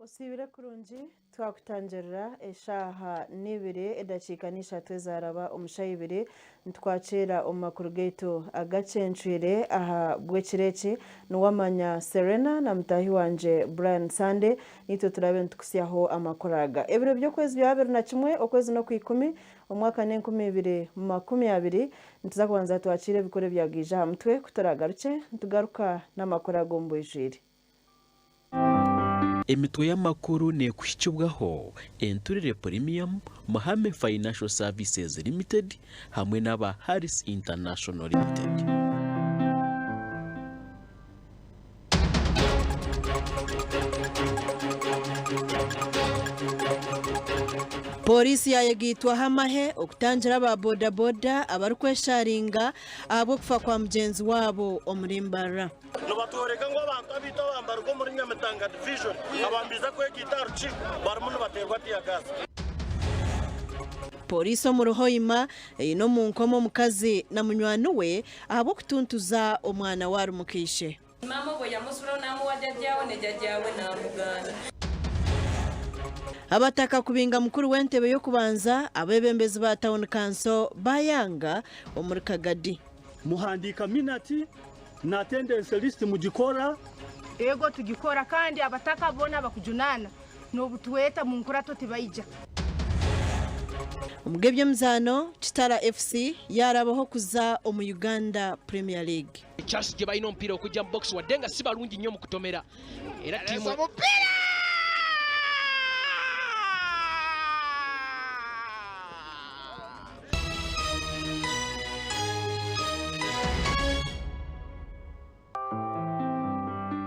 Osiibire kurungi twakutangirira eshaaha n'ibiri edakiika n'ishatu ezaaraba omu shaaha ibiri nitukwakiira omu makuru gaitu agacencwire aha bw'ekiro eki niwamanya Serena na mutaahi wangye Brian Sande naitwe turaabe nitukutsyaho amakuru aga. Ebiro by'okwezi bya 21 okwezi n'okwikumi omwaka n'enkumi ibiri 20 nituza kubanza twakiire ebikuru ebyagaija aha mutwe kuturagarukye nitugaruka n'amakuru aga omu bwijwire. Emitwe y'amakuru neekuhikibwaho Enturire Premium, Muhame Financial Services Limited hamwe n'aba Harris International Limited. Pooriisi yaayegaitwaho amahe okutangira aba bodaboda abarikwesharinga ahabw'okufa kwa mugyenzi waabo omuri Mbarara. Nibatworeka ngu abantu abaitu abambaruga omuri Nyamitanga Division abambiize kwegaita aha rukiiko barimu nibateerwa tear gas. Pooriisi omuri Hoima eine omu nkomo omukazi na munywani we ahabw'okutuntuza omwana we ari mukaishe. Maama obwo yamusuraho namuwa jajjaawe ne jajjaawe namugaana. Abataka kubinga mukuru w'entebe y'okubanza abeebembezi ba tauni kanso bayanga omuri Kagadi. Muhandiika minati na attendance list mugikora? Ego tugikora kandi abataka boona abakujunaana nobutweta munkurato tibaija. Omu g'eby'emizaano, Kitara FC yaarabaho kuza omu Uganda Premier League. Chance gye balina omupiira okujja mu box wadde nga si balungi nnyo mu kutomera era ttiimu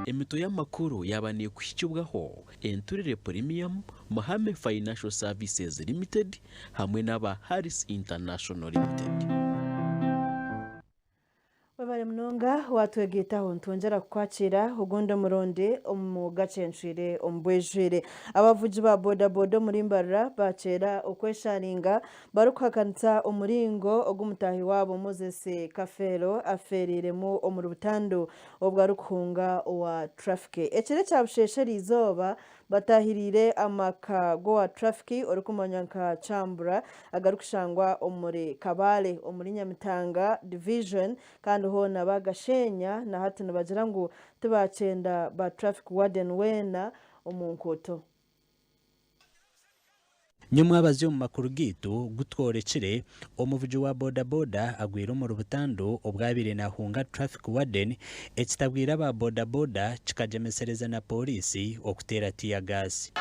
Emitwe y'amakuru yaaba neekuhikibwaho Enturire Premium, Muhame Financial Services Limited hamwe n'aba Harris International Limited. Webare munonga watwegaitaho nitwongyera kukwakira ogundi omurundi omu gacencwire omu bwijwire. Abavugi ba boda boda omuri Mbarara bakyera okwesharinga barikuhakanisa omuringo ogu mutaahi waabo Moses Kafeero afeereiremu omuri butandu obwo arikuhunga owa traffic. Ekiro ekya busheesha eriizooba Bataahiriire amaka g'owa trafiki orikumanywa nka Kyambura agarikushangwa omuri Kabale omuri Nyamitanga Division kandi hoona bagasheenya na hati nibagira ngu tibakyenda ba traffic warden weena omu nkuuto. Nyomwabazyo omu makuru gaitu gu tworekire, omuvugi wa boda boda agwire omuri butandu obu abaire nahunga traffic warden, ekitabwire aba boda boda kikagyemesereza na pooriisi okuteera tear gas.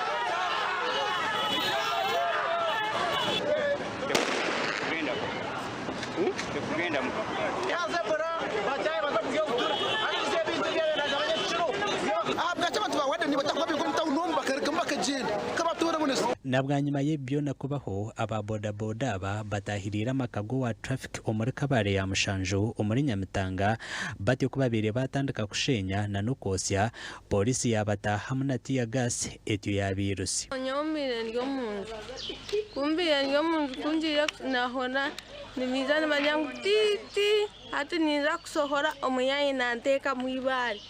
Na bwanyima y'ebi byona kubaho, aba boda boda aba bataahiriire amaka g'owa traffic omuri Kabale ya Mushanju omuri Nyamitanga batyo ku babaire baatandika kusheenya na n'okwotsya, pooriisi yaabataahamu na tear gas etyo yaabairusya. Nyowe mbaire ndi omunju, ku mbaire ndi omunju ku ngiire nahurira nibaija nibagira ngu tii tii hati ninza kushohora omuyaye nanteekamu eibaare.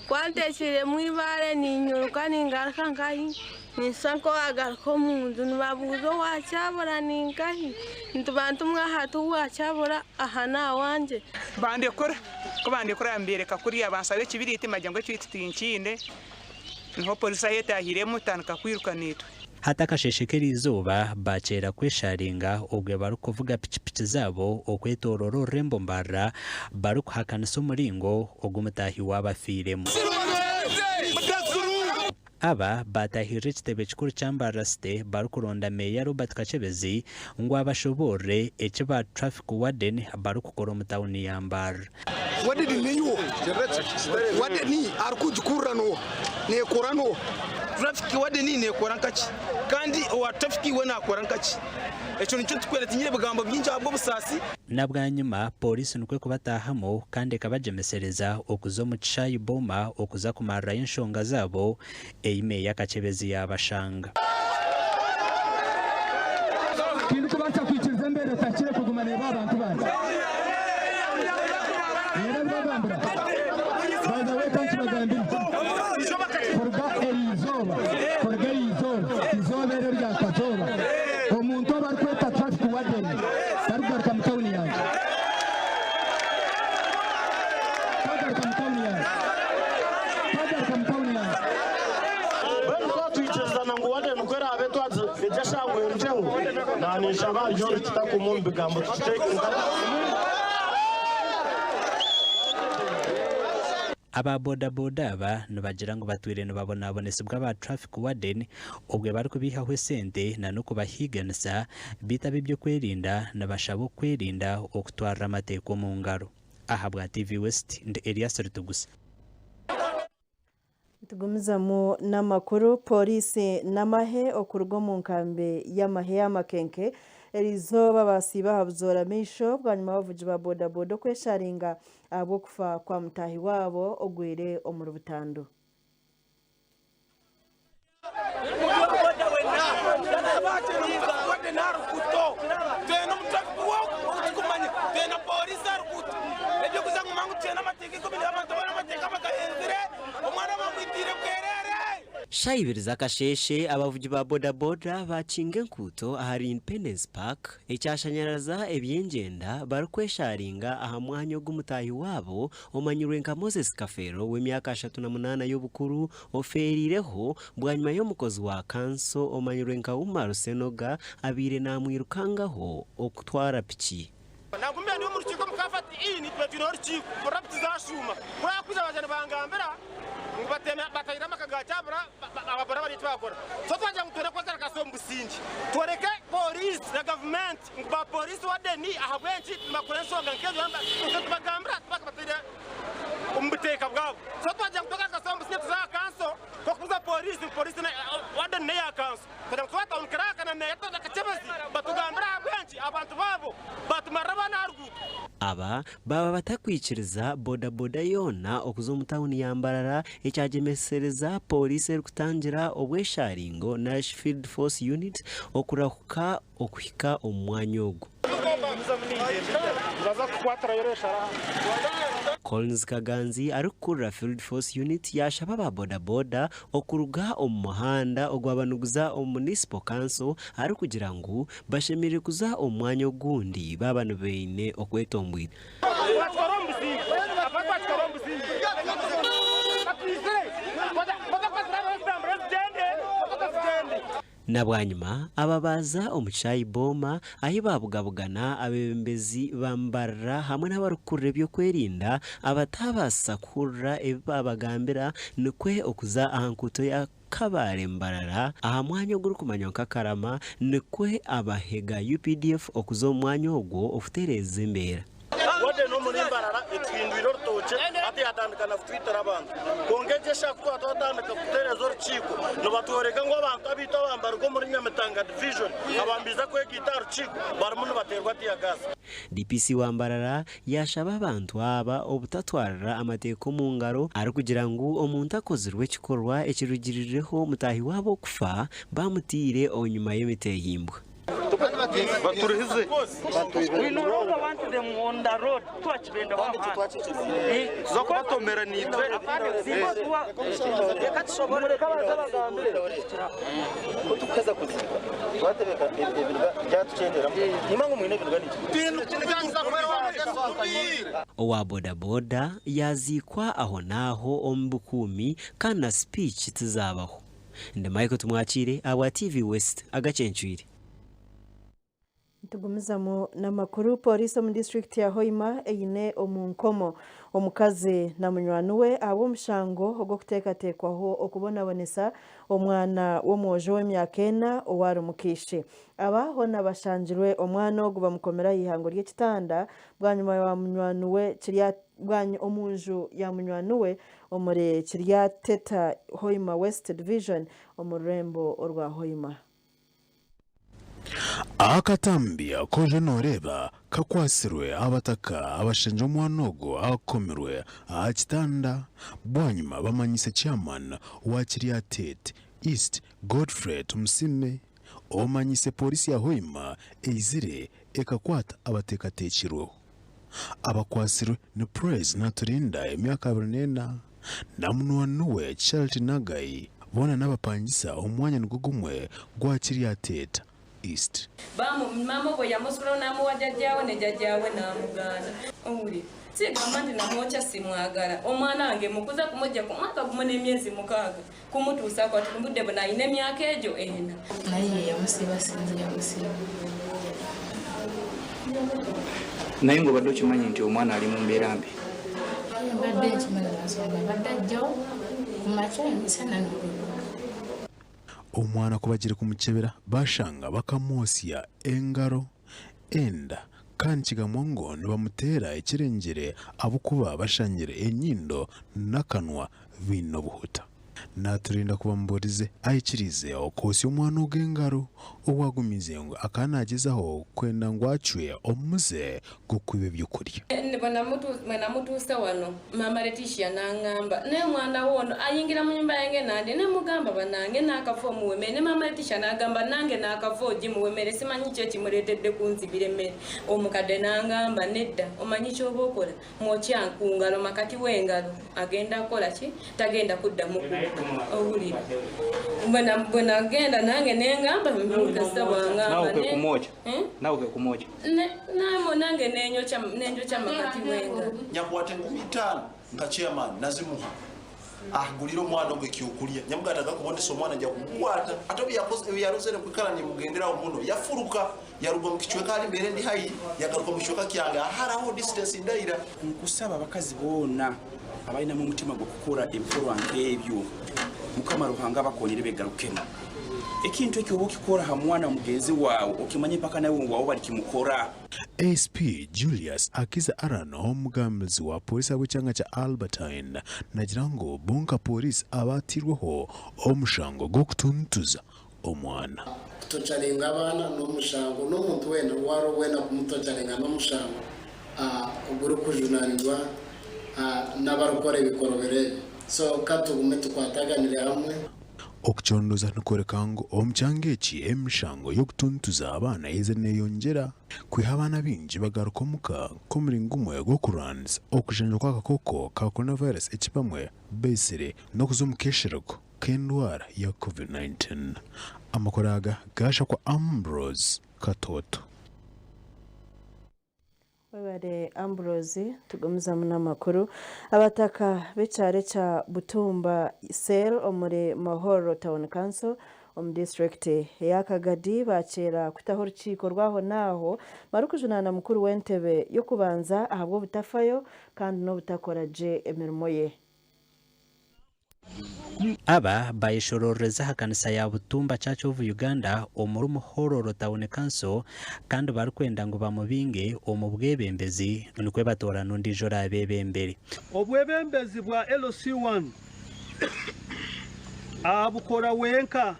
Ku anteekiremu eibaare ninyiruka ningaruka nkahi ninshusha nk'owaagaruka omunju nibabuuza owakyabura ninkahi nti bantumwe aha tiwakyabura aha n'awangye. Bandekura, ku bandekura mbeereka kuriya bansaba ekibiriiti mbagira ngu ekibiriiti tinkiine, niho poriisi ahu etaahiremu etandika kwiruka naitwe. Hati akasheeshe k'eriizooba baakyera kwesharinga obwe barikuvuga pikipiki zaabo okwetooroora orurembo Mbarara barikuhakanisa omuringo ogu mutaahi waabo afiiremu. Aba baatahirira ekitebe kikuru kya Mbarara City barikuronda Meeya Robert Kakyebezi ngu abashoboorore eki ba Traffic Warden barikukora omu tauni ya Mbarara. Warden niiwe, warden arikugikurira n'oha? Neekora n'oha? Traffic warden neekora nkaki? Kandi owa traffic we naakora nkaki? Ekyo nikyo turikwenda tinyine bigambo bingi ahabw'obusaasi. Na bwanyima pooriisi nikwo kubataahamu kandi ekabagyemesereza okuza omu kishaayi Boma okuza kumarirayo enshonga zaabo ei Meeya Kakyebezi yaabashanga. Tindikubaasa kwikiriza embeera etahikire kuguma neeba aha bantu bangye. Reero ndibagambira, by the way ka nkibagambire, kuruga eriizooba, kuruga eriizooba, izooba eri erya kazooba, omuntu ou barikweta traffic warden tarikugaruka mu tawuni yangye. Tagaruka mu tawuni yangye. Tagaruka mu tawuni yangye. Mbwenu twatwikirizana ngu warden ku eraabe etwagize egyo eshaaha erugyeho, naninshaba ahari ori tutakuma omu bigambo tukiteeke. Aba boda boda aba nibagira ngu batwire nibabonabonesibwa aba Traffic Warden obwe barikubihaho esente na n'okubahiiganisa beitu ab'ebyokwerinda nibashaba okwerinda okutwarira amateeka omungaro. Ahabwa TV West, ndi Elias Rutuguse. Nitugumizamu n'amakuru, Pooriisi n'amahe okuruga omu nkambi y'amahe ya Makenke eriizooba baasiiba aha buzoora maisho bwanyima abavugi ba boda boda okwesharinga ahabw'okufa kwa mutaahi waabo ogwire omuri butandu. Shaaha ibiri z'akasheeshe, abavugi ba bodaboda baakinga enkuuto ahari Independence Park ekyashanyaraza eby'engyenda barikwesharinga aha mwanya ogu mutaahi waabo omanyirwe nka Moses Kafeero w'emyaka 38 y'obukuru ofeeriireho bwanyima y'omukozi wa kanso omanyirwe nka Umar Senoga abaire naamwirukangaho okutwara piki. Nagumire ndi omu rukiiko omu Comfort Inn twaba twineho orukiiko mpurira piki zashuuma ku baakwija baaza nibangambira ngu bataire amaka ga Kyabura ababoda bari eki baakora. So twagira ngu twine kwegarukasa omu busingye tworeke pooriisi na gavumenti ngu ba pooriisi wadeni ahabw'enki nibakora enshonga nk'ezo itwe tubagambira tibakabataire omu buteeka bwabo. So twagira ngu twegarukase omu busingye tuze aha kanso tw'okubuuza pooriisi ngu pooriisi wadeni n'eya kanso. Kugira ngu twaba tawuni kiraaka na meeya Kakyebezi batugambire ahabw'enki abantu baabo baatumarira abaana aha ruguuto. Aba baaba batakwikiriza bodaboda yoona okuza omu tauni ya Mbarara ekyagyemesereza pooriisi erikutangira obwesharingo narishi Field Force Unit okurahuka okuhika omu mwanya ogu. Collins Kaganzi arikukurira Field Force Unit yaashaba aba bodaboda okuruga omu muhanda ogwaba niguza omu Municipal Council arikugira ngu bashemereire kuza omu mwanya ogundi baaba nibaine okwetombwita. Na bwanyima aba baaza omu kishaayi Booma ahi baabugabugana abeebembezi ba Mbarara hamwe n'abarikukurira eby'okwerinda abataabaasa kuhurira ebi baabagambira nikwo okuza aha nkuuto ya Kabale Mbarara aha mwanya ogurikumanywa nka Karama nikwo abahe ga UPDF okuza omu mwanya ogwo okutereeza embeera. Warden omuri Mbarara etuhindwire orutookye hati yatandika na kutwitira abantu. Kwonka egyo eshaaha ku twaba twatandika kutereeza orukiiko nibatworeka ngu abantu abaitu abambaruga omuri Nyamitanga division abambiiza kwegaita aha rukiiko barimu nibateerwa tear gas. DPC wa Mbarara yaashaba abantu aba obutatwarira amateeka omu ngaro arikugira ngu omuntu akozirwe ekikorwa ekirugirireho mutaahi waabo okufa baamutaire onyima y'emiteehimbwa. Owa bodaboda yaaziikwa ahonaaho omu bukuumi kandi na sipiici tizaabaho. Ndi Michael Tumwakiire ahabwa TV West agacencwire. Nitugumizamu n'amakuru. Pooriisi omu disiturikiti ya Hoima eine omu nkomo omukazi na munywani we ahabw'omushango ogw'okuteekateekwaho okubonabonesa omwana w'omwojo w'emyaka ena ou ari mukaishi. Aba hoona bashangirwe omwana ogu bamukomire aha ihango ry'ekitanda bwanyima ya munywani we omu nju ya munywani we omuri Kiryateta Hoima West Division omu rurembo orwa Hoima. Akatambi ak'oije nooreeba kakwatsirwe abataka abashangi omwana ogwo akomirwe aha kitanda bwanyima bamanyise chairman wa Kiryatete East Godfrey Tumusiime omanyise pooriisi ya Hoima eizire ekakwata abateekateekirweho. Abakwatsirwe ni Praise Naturinda emyaka 24 na munywani we Charity Nagayi boona n'abapangisa omu mwanya nigwo gumwe gwa Kiryateta East. Maama obwo yamusuraho namuwa jajjaawe ne jajjaawe namugaana. Owulira? Sigamba nti namwokya simwagala. Omwana wange mukuza kumugya ku mwaka gumu n'emyezi mukaaga kumutuusaku ati ku budde buno ayine emyaka egyo ena. Naye yeyamusiba sinze yamusiba. Naye nga obadde okimanyi nti omwana ali mu mbeera mbi? Mbadde nkimanyi lwansonga abadde ajjawo ku makya emisana n'olweggulo. Omwana ku bagiire kumukyebera bashanga bakamwotsya engaro, enda kandi kigambwa ngu nibamuteera ekirengyere ahabw'okuba bashangire enyindo n'akanwa biine obuhuta. Naturinda ku bamubuurize aikiriize okwotsya omwana ogwo engaro ou agumize ngu akaba naagyezaho kwenda ngu acwe omuze gw'okwiba eby'okurya. Bwe namutuusa wano, maama Leticia n'angamba, Naye omwana wo ono ayingira mu nyumba yange nandya? Ne mugamba, Banange naakava omuwa emmere. Ne maama Leticia n'agamba, Nange naakava ogimuwa emmere, simanyi ki ekimuleetedde kunzibira emmere. Omukadde n'angamba, Nedda, omanyi ky'oba okola? Mwokya ku ngalo makati w'engalo agenda kukola ki? Tagenda kuddamu kubba. Owulira? Bwe nagenda nange ne ngamba kasita bw'angamba. Naawe kwe kumwokya? Naawe kwe kumwokya? Nange ne njokya makati w'engalo. Nyakwata 5000 nka chairman nazimuha agulire omwana ogwo ekyokulya nyamuga atakakubonesa omwana nja kukukwata ate obu yarozere kwikara nimugenderaho muno yafuruka yaruga mu kicweka ali mbere ndi haihi yagaruka mu kicweka kyange aharaho distance ndaira. Nkusaba abakazi boona abalinamu omutima gw'okukora ebikorwa nk'ebyo, Mukama Ruhanga abakonyere begarukemu. Ekintu ekyo oba okikora ha mwana mugenzi waawe, okimanye mpaka nawe waawe balikimukora. ASP Julius Akiza Arano, omugambizi wa pooriisi ahabw'ekyanga kya Albertine naagira ngu bo nka pooriisi abateirweho omushango gw'okutuntuza omwana. Kutocaringa abaana n'omushango n'omuntu weena ou ari weena kumutocaringa n'omushango ogurikujunaanirwa n'abarikukora ebikorobero ebi. So ka tugume tukwataganire hamwe. Okucondooza nikworeka ngu omu kyanga eki emishango y'okutuntuza abaana eizire neyongyera kwiha abaana baingi bagaruka omuka nk'omuringo gumwe gw'okurwanisa okujanjwa kw'akakooko ka coronavirus eki bamwe baitsire n'okuza omu keeshereko k'endwara ya Covid-19. Amakuru aga gaashakwa Ambrose Katoto. Webare Ambrose, tugumizamu n'amakuru. Abataka b'ekyaro ekya Butumba Cell omuri Mahororo Town Council omu disiturikiti eya Kagadi bakyera kutaho orukiiko rw'aho n'aho barikujunaana mukuru w'entebe y'okubanza ahabw'obutafayo kandi n'obutakora gye emirimo ye. Aba bayeshororereza aha kanisa ya Butumba Church of Uganda omuri Muhororo Town Council kandi barikwenda ngu bamubinge omu bwebembezi nikwo batoorane ondiijo oraabebembere. Obwebembezi bwa LC1 abukora wenka.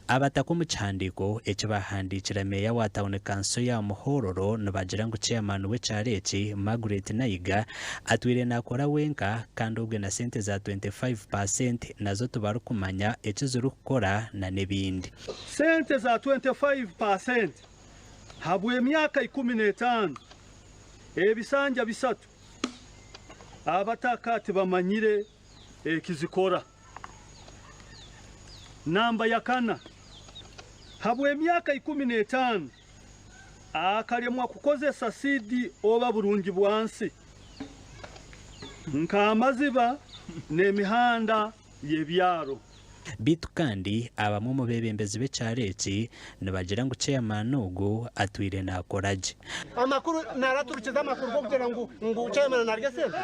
Abataka omu kihandiiko eki baahandiikira meeya wa tauni kanso ya Muhororo nibagira ngu ceeyamaani w'ekyaro eki, Margaret Nayiga atwire naakora wenka kandi obwe na sente za 25 per cent nazo tibarikumanya eki zirikukora na n'ebindi. Sente za 25 per cent habw'emyaka 15, ebisanja bisatu, abataka tibamanyire ekizikora. Namba ya kana, habw'emyaka 15 akaremwa kukozesa CD oba burungi bwansi nk'amaziba n'emihanda y'ebyaro. Beitu kandi abamwe omu beebembezi b'ekyaro eki nibagira ngu chairman ogu atwire naakora gye. Amakuru naraturukiza amakuru g'okugira ngu ngu chairman narya sente?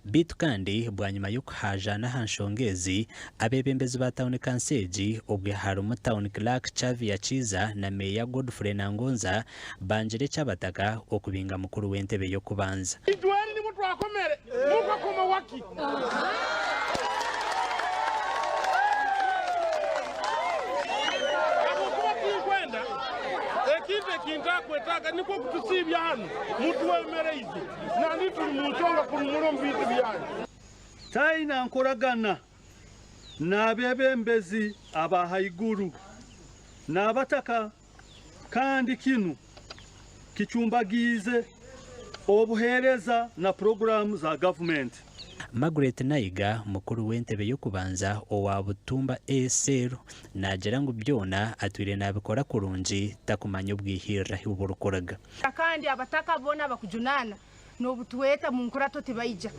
Beitu kandi bwanyima y'okuhaajaana aha nshonga ezi, abeebembezi ba tauni kanso egi obwe harimu Town Clerk Chavia Kiiza na Meeya Godfrey Nangonza bangire eky'abataka okubinga mukuru w'entebe y'okubanza. Ijweri nimwo twakomere mukakoma waki? Ahabw'okuba tinkwenda ekintu eki ntakwetaaga, nikwo kutusiibya hanu mutwemereize, nandi turi mu nshonga kunu muri omu bintu byanyu. Taina nkoragana n'abebembezi aba haiguru n'abataka kandi kinu kicumbagiize obuheereza na puroguraamu za gavumenti. Margaret Naiga, mukuru w'entebe y'okubanza owa Butumba A Cell naagira ngu byona atwire naabikora kurungi takumanya obwihirira ahu burikuruga. Kandi abataka boona abakujunaana n'obutweta mu nkurato tibaija.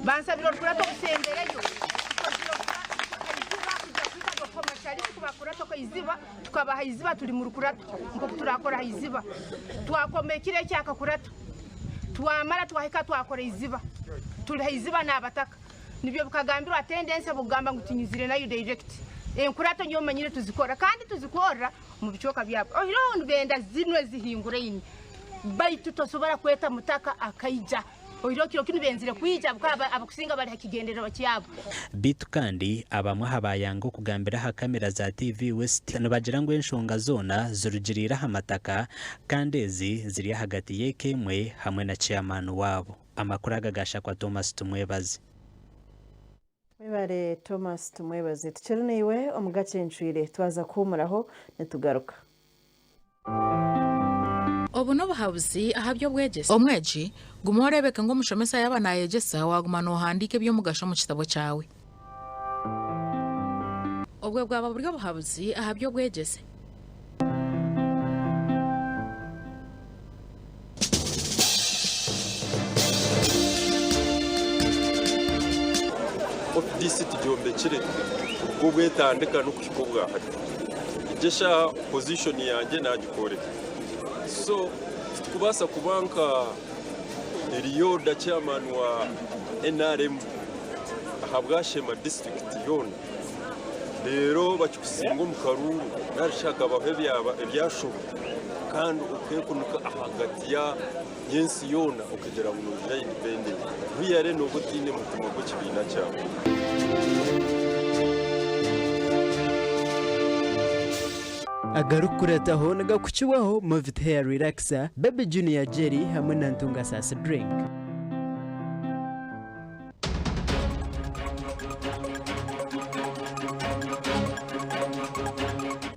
Bansabire orukurato obusembereyo. Tukozire orukurato kuja kuhika Dokoma Sharif kubakurata okaiziba tukabaha iziba turi mu rukurato nk'oku turakora ha iziba. Twakoma ekiro ekyo akakurato twamara twahika twakora iziba turi ha iziba n'abataka. Nibyo bikagambirwa atendensi abokugamba ngu tinyizire nayo direct. Enkurato nyowe manyire tuzikora kandi tuzikorra omu bicweka byabo. Oihireho nibenda zinu ezihinguraine baitu tosobora kweta mutaka akaija. Oihireho kiro kinu benzire kwija habwokuba abakusinga bali ha kigendererwa kyabo. Beitu kandi abamwe aha bayanga okugambira aha kamera za TV West nibagira ngu enshonga zoona zirugiriire aha mataka kandi ezi ziri ahagati y'eka emwe hamwe na chairman waabo. Amakuru aga gashakwa Thomas Tumwebaze. Webare Thomas Tumwebaze. Tukiri naiwe omu Gakyencwire. Twaza kuhuumuraho nitugaruka. Obu n'obuhabuzi aha by'obwegyese. Omwegi, guma oreebeke ngu omushomesa yaaba naayegyesa waaguma noohandiika eby'omugasho omu kitabo kyawe. Obwo bwaba buri obuhabuzi aha by'obwegyese. Ofisi tugyombekire kuruga obu etandika n'okuhika obwahati. Egi eshaaha position yangye nagikworeka. So titukubaasa kuba nka Elioda chairman wa NRM ahabwa Sheema district yoona reero bakikusinga omu karuuru narishi hakabaho ebyashoba kandi okekunika ahagati y'ensi yoona okagira ngu nogira independent really nooba otaine mutima gw'ekibiina kyawe. Agarikukurataho nigakukibwaho Movit Hair Relaxer, Baby Junior Jelly hamwe na Ntunga Saasi Drink.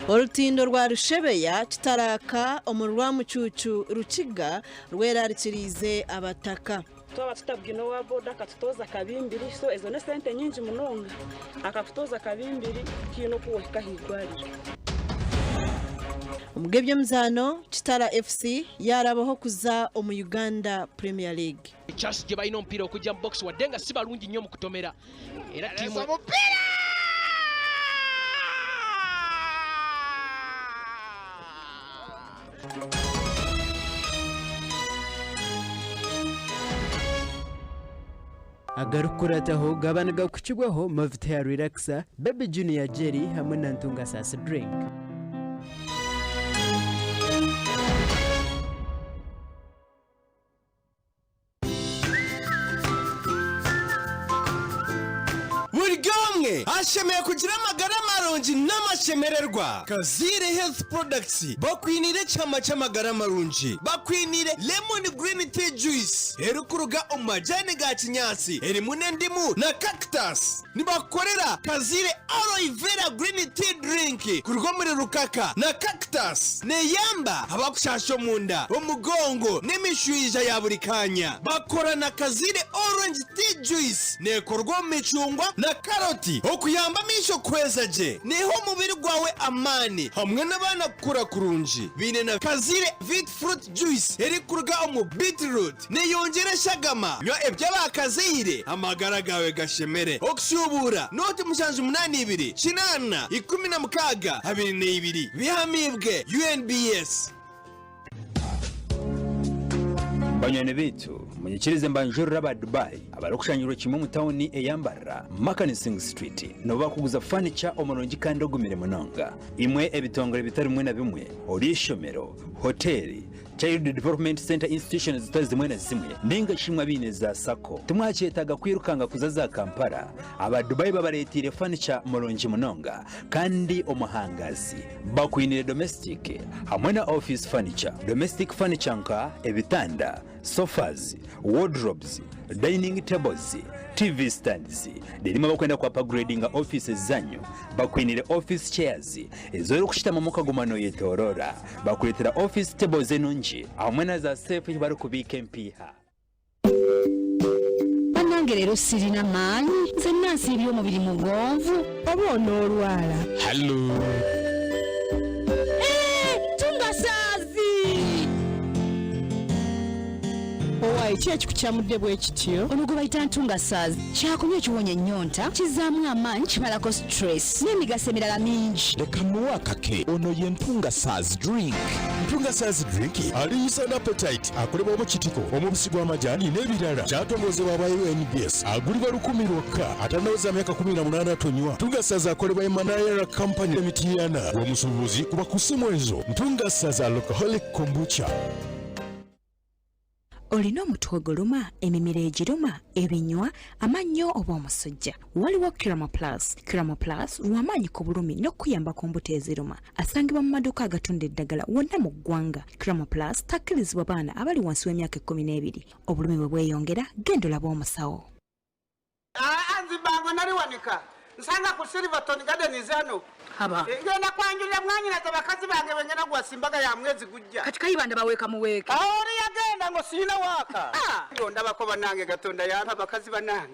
Orutindo rwa Rushebeya Kitaraaka omu Rwamucuucu Rukiga rwerarikiriize abataka. Twaba tutabwine owa boda akatutooza kabimbiri so ezo n'esente nyingi munonga akakutooza kabimbiri tihaine oku wohika aha irwariro. Omu g'eby'emizaano, Kitara FC yaarabaho kuza omu Uganda Premier League. Chance gye balina omupiira okujja mu box wadde nga si balungi nnyo mu kutomera era ttiimu Agarikukurataho gaba nigakukibwaho Movit Hair Relaxer, Baby Junior Jelly hamwe na Ntunga Saasi Drink. Buri omwe ashemereire kugira amagara marungi n'amashemererwa. Kaziire Health Products bakwiniire ekihama ky'amagara marungi. Bakwiniire Lemon Green Tea Juice erikuruga omu majani ga kinyaatsi erimu n'endimu na cactus. Nibakukorera Kaziire Aloe Vera Green Tea Drink kuruga omuri rukaka na cactus. Neeyamba abakushaasha omunda, omugongo n'emishwija ya buri kaanya. Bakora na Kaziire Orange Tea Juice neekorwa omu micungwa na karoti okuyamba. Kuyamba amaisho kuhweza gye, neeha omubiri gwawe amaani hamwe n'abaana kukura kurungi. Baine na Kazaire Vit Fruit Juice erikuruga omu beetroot, neyongyera eshagama. Nywa eby'abakazaire amagara gaawe gashemere. Okushuubuura, nooti 72 8 16 22. Bihamiibwe UNBS. Banywani baitu, munyikirize mbanjurire aba Dubai abarikushangirwa kimwe omu tauni eya Mbarara, Makanising Street, nibo barikuguza fanica omurungi kandi ogumire munonga. Imwe ebitongore bitari bimwe na bimwe, ori eishomero, hoteeri, Child Development Centre institutions zitari zimwe na zimwe, nainga shi imwe abaine za sacco, timwakyetaaga kwirukanga kuza za Kampala. Aba Dubai babareeteire fanica murungi munonga kandi omuhangazi. Bakwinire domestic hamwe na office furniture. Domestic furniture nka ebitanda, sofas, wardrobes, dining tables, TV stands. Reero imwe abakwenda ku upgradinga offices zanyu, bakwinire office chairs ezi orikushutamamu okaguma noyetoorora. Bakureetera office tables enungi hamwe na za safe ahi barikubiika empiiha. Banange leero sirina maanyi nzenna nsiibye omubiri mugonvu oba onoolwala. Hallo. Eh, tungasaazi! Owaaye ki ekikukyamudde bwe kityo? Ono gwe bayita ntungasaazi kyakunywa ekiwonya ennyonta, kizzaamu amaanyi, kimalako stress n'emigaso emirala mingi. Leka mmuwe akake. Ono ye Ntungasaazi drink. Ntungasaazi drink aliisa n'appetite. Akolebwa mu kitiko, omubisi gw'amajaani n'ebirala. Kyatongozebwa aba UNBS. Agulibwa lukumi lwokka. Atannaweza myaka 18 tonywa. Ntungasaza akolebwa Emanayera Company e Mityana. Omusuubuzi kuba ku ssimu ezo. Ntungasaza Alcoholic Kombucha. Olina omutwe oguluma, emimiro egiruma, ebinywa, amannyo oba omusujja? Waliwo Curamo Plus. Curamo Plus lw'amaanyi ku bulumi n'okukuyamba ku mbuto eziruma. Asangibwa mu maduuka agatunda eddagala wonna mu ggwanga. Curamo Plus takkirizibwa baana abali wansi w'emyaka 12. Obulumi bwe bweyongera, genda olabe omusawo. Aa nzibango naliwanika nsanga ku Silverton Gardens hano. Haba. Eh, ngenda kwanjulira mwanyinaze bakazi bange bengenda gwasa embaga ya mwezi gujja. Kati Kayibanda baweeka muweeke. Awo oli yagenda ngo sirina waaka. Ah. Ndabako bannange Katonda yampa bakazi bannange.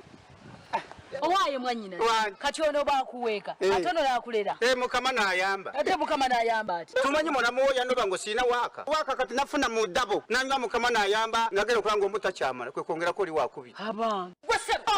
Owaaye mwanyina kati ono bakuweeka eh. ate ono nakulera eh, mukama nayamba ate mukama nayamba ati tumanyi mulamu wo yanoba ngo sirina waaka waaka kati nafuna mu dabo nanywa mukama nayamba nagenda okulanga omutakyamala kwe kwongerako oli wakubiri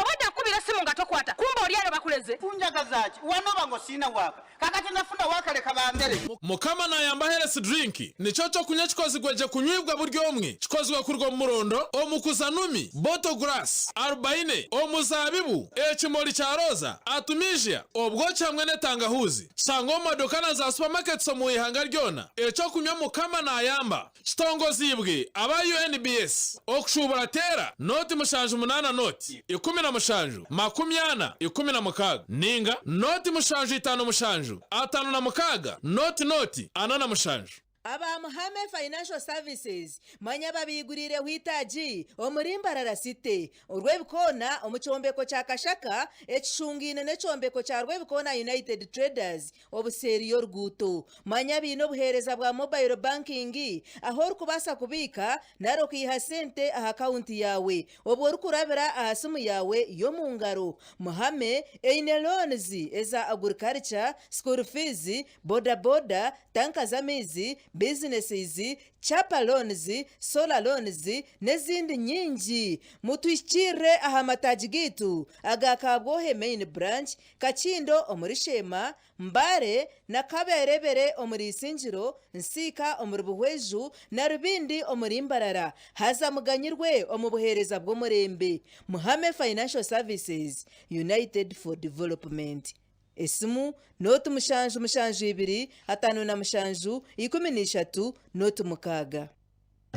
Obwedda nkubira essimu nga tokwata kumbe oli eno bakuleze. Kunjagazaki wanoba ngo sirina waaka kakati nafuna waaka leka bandere. Mukama nayamba Health Drink nikyo kyokunywa ekikozigwe gye kunywibwa buri omwe. Kikozirwe kuruga omu murondo, omukuzanumi, bottle grass, arubaine, omuzabibu, ekimuri kya rooza, artemisia, obwoki hamwe n'etangahuuzi. Kishangwa omu maduuka na za supermarkets omu ihanga ryona. Ekyokunywa Mukama nayamba. Kitongoziibwe aba UNBS okushuubura teera nooti 78 nooti 17 40 16 ninga nooti 7 5 7 56 nooti nooti 47. Aba Muhame Financial Services manya babiiguriireho eitaagi omuri Mbarara City, Rwebikoona omu kyombeko kya Kashaka ekishungaine n'ekyombeko kya Rwebikoona United Traders obuseeri y'oruguuto. Manya baine obuheereza bwa mobile banking ahu orikubaasa kubiika nari okaiha sente aha akawunti yaawe obwo orikurabira aha simu yaawe y'omu ngaro. Muhame eine loans eza agriculture, school fees, boda boda, tanka z'amaizi, businesses, Chapa loans, solar loans n'ezindi nyingi. Mutuhikiirire aha mataagi gaitu aga Kabwohe Main Branch, Kakindo omuri Sheema, Mbale na Kaberebere omuri Isingiro, Nsiika omuri Buhweju na Rubindi omuri Mbarara. Haza muganyirwe omu buheereza bw'omurembe. Muhame Financial Services, United for Development. Esimu, nooti 7 7 57 13 nooti 6.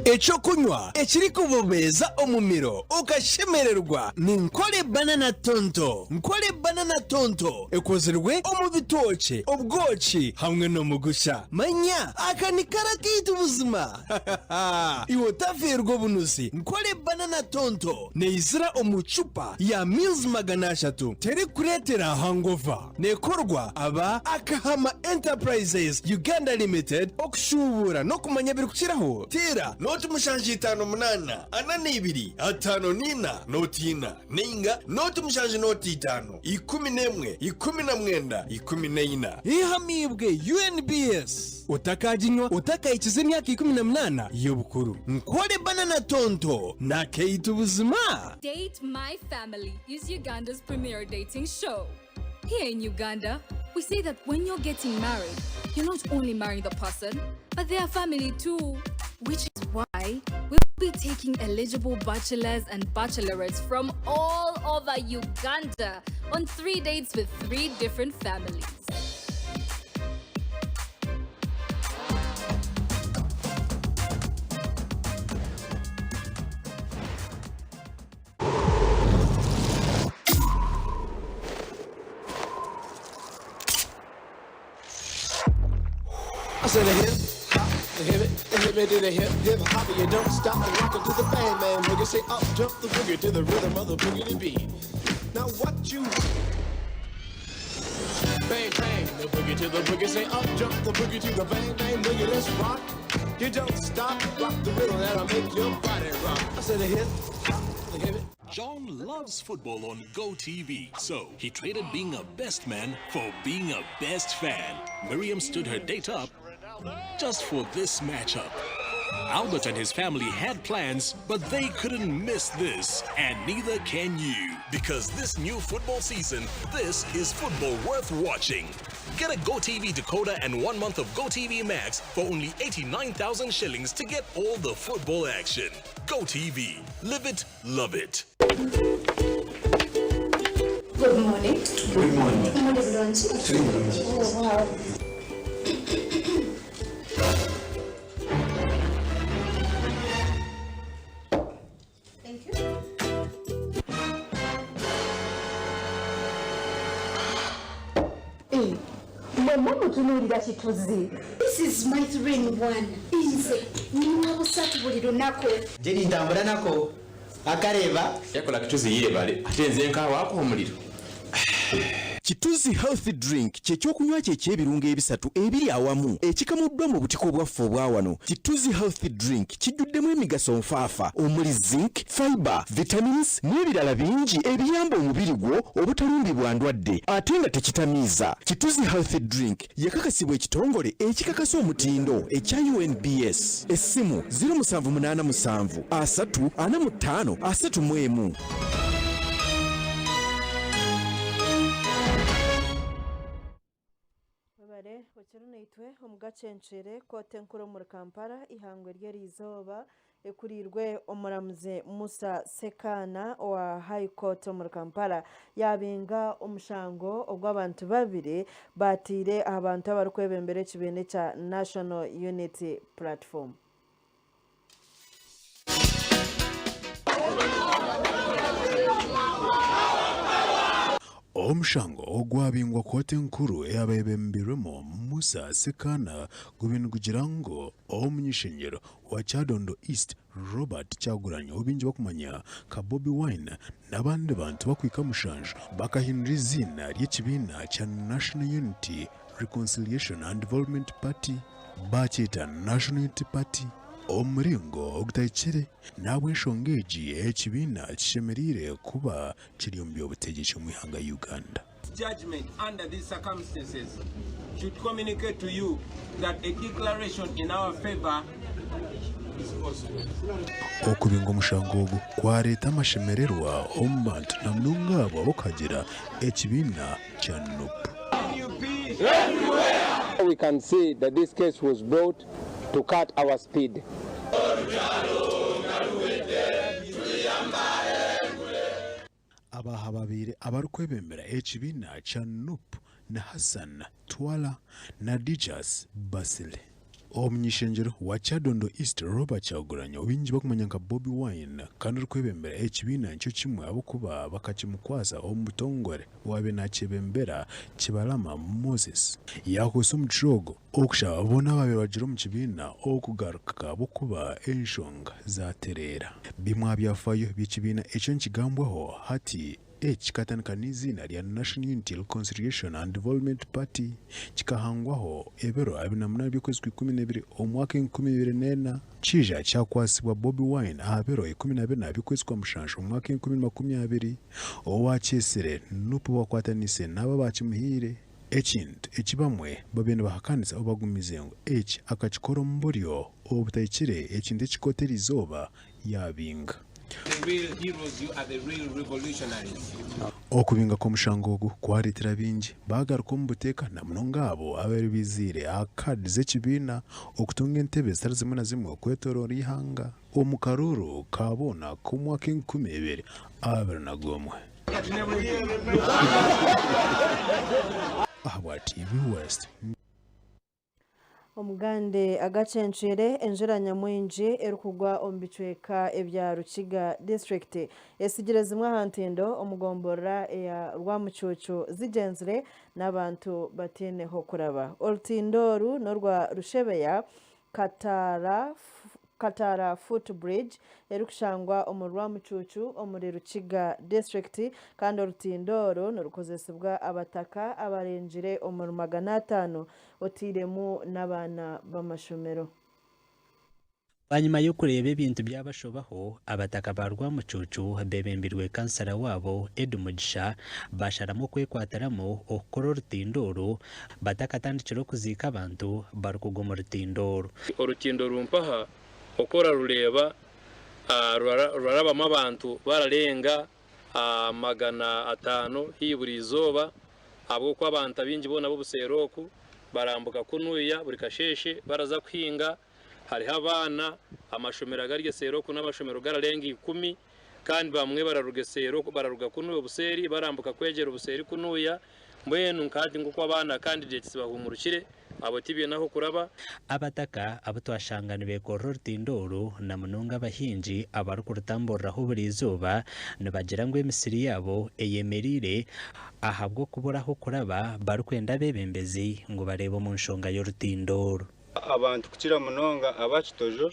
Eky'okunywa ekirikubobeeza omumiro okashemererwa ni Nkore Banana Tonto. Nkore Banana Tonto ekozirwe omu bitookye, obwoki hamwe n'omugusha. Manya aka ni kara kaitu buzima! Iwe otafeerwa obunuzi. Nkore Banana Tonto neizira omu cupa ya mils 300 terikureetera hangover. Neekorwa aba Akahama Enterprises Uganda Limited okushuubuura n'okumanya ebirikukiraho teera. Nooti 758 42 54 nooti ina nainga nooti 7 nooti 5 11 19 14. Ehamiibwe UNBS. Otakaginywa otakahikize emyaka 18 y'obukuru. Nkore Banana Tonto n'akaitu buzima! Date My Family is Uganda's premier dating show. Here in Uganda, we say that when you're getting married, you're not only marrying the person, but their family too. Which is why we'll be taking eligible bachelors and bachelorettes from all over Uganda on three dates with three different families. I said a hip hop, the hip it, the hip it to the hip hip hop. You don't stop the rock to the bang bang boogie. Say up jump the boogie to the rhythm of the boogie to beat. Now what you bang bang the boogie to the boogie. Say up jump the boogie to the bang bang boogie. Let's rock. You don't stop, rock the rhythm that'll make your body rock. I said a hip hop, the hip it. John loves football on GoTV, so he traded being a best man for being a best fan. Miriam stood her date up just for this matchup. Albert and his family had plans, but they couldn't miss this, and neither can you. Because this new football season, this is football worth watching. Get a GoTV decoder and 1 month of GoTV Max for only 89,000 shillings to get all the football action. GoTV. Live it, love it. Good morning. Good morning. Morning, bulungi. Tuli bulungi. Oh, wow. Thank you. Mwe mumutunuulira kituzi. This is my three in one. Nze nywa busatu buli lunaku. Jeri ntambula nako akareeba yakola kituzi yeebale ate nze nkaawaako omuliro. Kituzi Health Drink kye kyokunywa kye eky'ebirungo ebisatu ebiri awamu ekikamuddwa mu butiko bwaffe obwa wano. Kituzi Health Drink kijjuddemu emigaso nfaafa omuli zinc, fiber, vitamins n'ebirala bingi ebiyamba omubiri gwo obutalumbibwa ndwadde ate nga tekitamiiza. Kituzi Health Drink yakakasibwa ekitongole ekikakasa omutindo ekya UNBS. Essimu 0787 3 45 31. Webare okiri naitwe omu gacencere kooti enkuru omuri Kampala eihangwe ry'eriizooba ekuriirwe omuramuzi Musa Ssekaana owa High Court omuri Kampala yaabinga omushango ogw'abantu babiri bateire aha bantu abarikwebembera ekibiina ekya National Unity Platform. Omushango ogwabingwa kooti enkuru eyabeebembirwemu Musa Ssekaana gubaire nigugira ngu omuny'ishengyero wa Kyadondo East, Robert Kyagulanyi ou baingi barikumanya nka Bobi Wine n'abandi bantu barikuhika mushanju bakahindura eiziina ry'ekibiina kya National Unity Reconciliation and Development Party baakyeta National Unity Party omu muringo ogutahikire. N'ahabw'enshonga egi ekibiina kishemereire kuba kiri omu by'obutegyeki omu ihanga Uganda. Judgment under these circumstances should communicate to you that a declaration in our favor is possible. Okubinga omushango ogu kwareeta amashemererwa omu bantu na munonga abo abarikuhagira ekibiina kya NUP. We can see that this case was brought to cut our speed. Abaha babaire abarikwebembera ekibiina kya NUP ni Hassan Twala na Dijas Basile. Omuny'ishengyero wa Kyadondo East Robert Kyagulanyi ou baingi barikumanya nka Bobi Wine kandi orikwebembera ekibiina nikyo kimwe ahabw'okuba bakakimukwasa omu butongore owaabaire naakyebembera Kibalama Moses yaakozesa omugisha ogwo okushaba boona abaabaire bagiire omu kibiina okugaruka ahabw'okuba enshonga zaatereera. Bimwe aha byafaayo by'ekibiina ekyo nikigambwaho hati. Eki kikatandika n'eiziina rya National Unity Reconciliation and Development Party. Kikahangwaho ebiro 28 by'okwezi kwa 12 omu mwaka 2004. Kiija kyakwasibwa Bobi Wine aha biro 14 by'okwezi kwa mushanju omu mwaka 2020. Owaakyetsire Nup bakwataniise n'abo abaakimuhaire. Ekintu eki bamwe babaire nibahakanisa obu bagumize ngu eki akakikora omu buryo obutahikire ekintu eki kooti eriizooba yaabinga. Okubinga kw'omushango ogu kwareetera baingi baagaruka omu buteeka na munonga abo ababaire baiziire aha kaadi z'ekibiina okutunga entebe zitari zimwe na zimwe kwetoroora eihanga omu karuuru ka boona k'omwaka 2021. Ahabwa TV West. Omugande agacencwire enjura nyamwingi erikugwa omu bicweka ebya Rukiga disiturikiti etsigire zimwe aha ntindo omu gomborora eya Rwamucuucu zigyenzire n'abantu bataine h'okuraba. Orutindo oru n'orwa Rushebeya Kataara Kataara Foot Bridge erikushangwa omuri Rwamucuucu omuri Rukiga disiturikiti kandi orutindo oru nirukozesibwa abataka abarengire omuri 500 oteiremu n'abaana b'amashomero. Bwanyima y'okureeba ebintu byabashobaho, abataka ba Rwamucuucu bebembirwe kansara waabo Eddie Mugisha basharamu okwekwatiramu okukora orutindo oru batakatandikire okuziika abantu barikugwa omu rutindo oru. Orutindo rumpaha oku orarureeba rurarabamu abantu bararenga 500 haihi buri izooba ahabw'okuba abantu abaingi boona b'obuseeri oku barambuka kunuya buri kasheeshe baraza kuhinga. Hariho abaana, amashomero agari eseeri oku n'amashomero gararenga ikumi kandi bamwe bararuga eseeri oku bararuga kunuya obuseeri barambuka kwegyera obuseeri kunuya mbwenu nka hati nk'oku abaana candidates bahuumurukire abo tibaine ah'okuraba. Abataka abu twashanga nibeekorera orutindo oru na munonga abahingi abarikurutamburiraho buri izooba nibagira ngu emisiri yaabo eyemereire ahabw'okubura ah'okuraba barikwenda abeebembezi ngu bareebe omu nshonga y'orutindo oru. Abantu kukira munonga aba Kitojo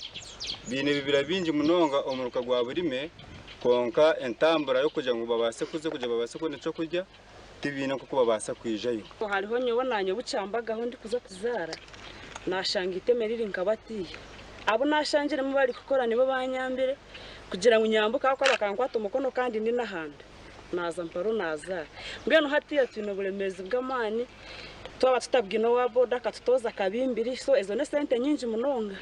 baine ebibira bingi munonga omuruka gwa Burime kwonka entambura y'okugira ngu babaase kuza kugira babaase kubona ekyokurya tibaine nk'oku babaasa kwijayo. Hariho nyowe naanye obukyambagaho ndikuza kuzaara naashanga eiteme riri nka batiiya. Abu naashangiremu barikukora nibo baanyambire kugira ngu nyambuke ahabw'okuba bakankwata omukono kandi ndi n'ahanda naaza mparo naazaara. Mbwenu hatiiya twine oburemeezi bw'amaani. Twaba tutabwine owa boda akatutooza kabimbiri so ezo n'esente nyingi munonga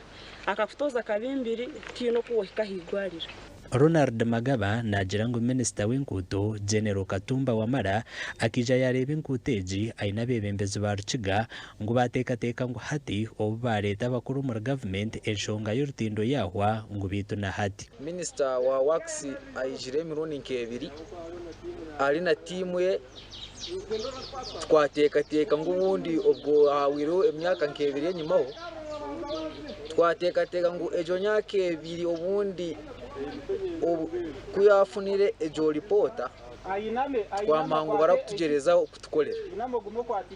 akakutooza kabimbiri tihaine oku wohika aha igwariro. Ronald Magaba naagira ngu minisita w'enguuto, General Katumba Wamala akaija yaareeba enguuto egi aine abeebembezi ba Rukiga ngu baateekateeka ngu hati obu baareeta abakuru omuri gavumenti enshonga y'orutindo yaahwa ngu beitu na hati. Minisita wa Works aijire emirundi nk'ebiri ari na tiimu ye. Twateekateeka ngu obundi obwo hahweireho emyaka nk'ebiri enyimaho, twateekateeka ngu egyo myaka ebiri obundi ku yaafunire egyo ripoota twamanya ngu barakutugyerezaho kutukorera.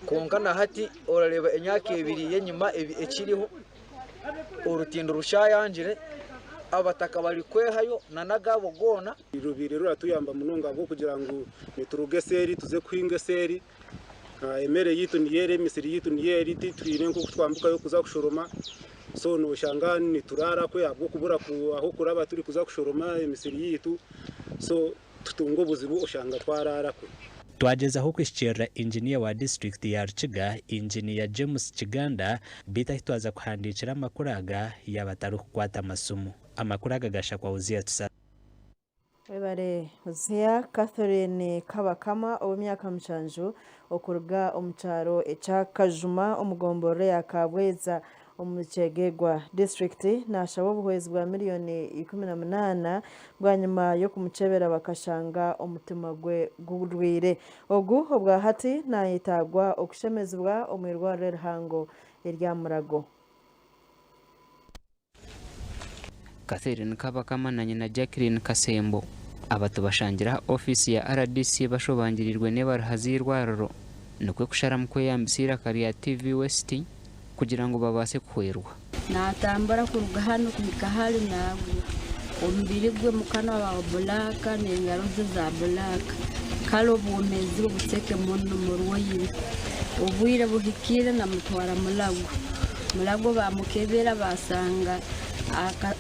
Kwonka na hati orareeba emyaka ebiri y'enyima ekiriho orutindo rukyayangire, abataka barikwehayo n'agaabo goona. Rubaire ruratuyamba munonga ahabw'okugira ngu nituruga eseeri tuze kuhinga eseeri, emere yaitu niyo eri, emisiri yaitu niyo eri, titwine nk'oku twambukayo kuza kushoroma, so noshanga nituraara kwe ahabw'okubura ah'okuraba turikuza kushoroma emisiri yaitu, so tutunga obuzibu oshanga twaraara kwe. Twagyezaho kuhikiirira Inginiya wa disiturikiti ya Rukiga, Inginiya James Kiganda beitu ahi twaza kuhandiikira amakuru aga yaaba atarikukwata masimu. Amakuru aga gashakwa Uzziah Tusaba. Webare Hosea Catherine Kabakama ow'emyaka mushanju okuruga omu kyaro ekya Kajuma omu gomborora eya Kabweza omu Kyegegwa disiturikiti nashaba obuhwezi bwa miriyoni 18 bwanyima y'okumukyebera bakashanga omutima gwe gurwaire. Ogu obwahati nayetagwa okushemezibwa omu irwariro erihango erya Murago. Catherine Kabakama na nyina Jacqueline Kasembo aba tubashangire aha ofiisi ya rdc bashobangirirwe n'ebaruha z'eirwariro nikwo kusharamu kweyambisa eiraka rya TV West kugira ngu babaase kuhwerwa. Naatambura kuruga hanu kuhika hari naagwa. Omubiri gwe mukanwa wa bulaaka n'engaro ze za bulaaka. Kale obwomeezi bwe buceke muno murwaire. Obwire buhikire namutwara Mulago. Mulago bamukebera basanga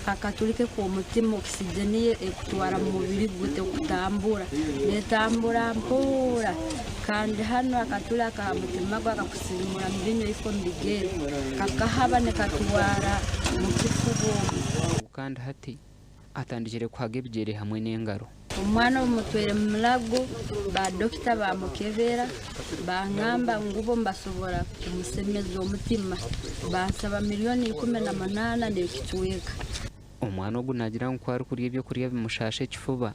akaturi ke k'omutima oxygen ye ekutwara mu mubiri gwe tekutambura, netambura mpora. Kandi hanu akaturi akaha mutima gwe akakusirimura mu binywa ifo omu bigere kakahaba nikatwara mu kifuba omu. Kandi hati atandikire kuhaga ebigyere hamwe n'engaro. Omwana obumutwire mu Mulago, ba dokita bamukebera bangamba ngu bo nibasobora kumusemeza omutima, bansaba milioni 18 n'ekicweka. Omwana ogu naagira ngu ku arikurya ebyokurya bimushaasha ekifuba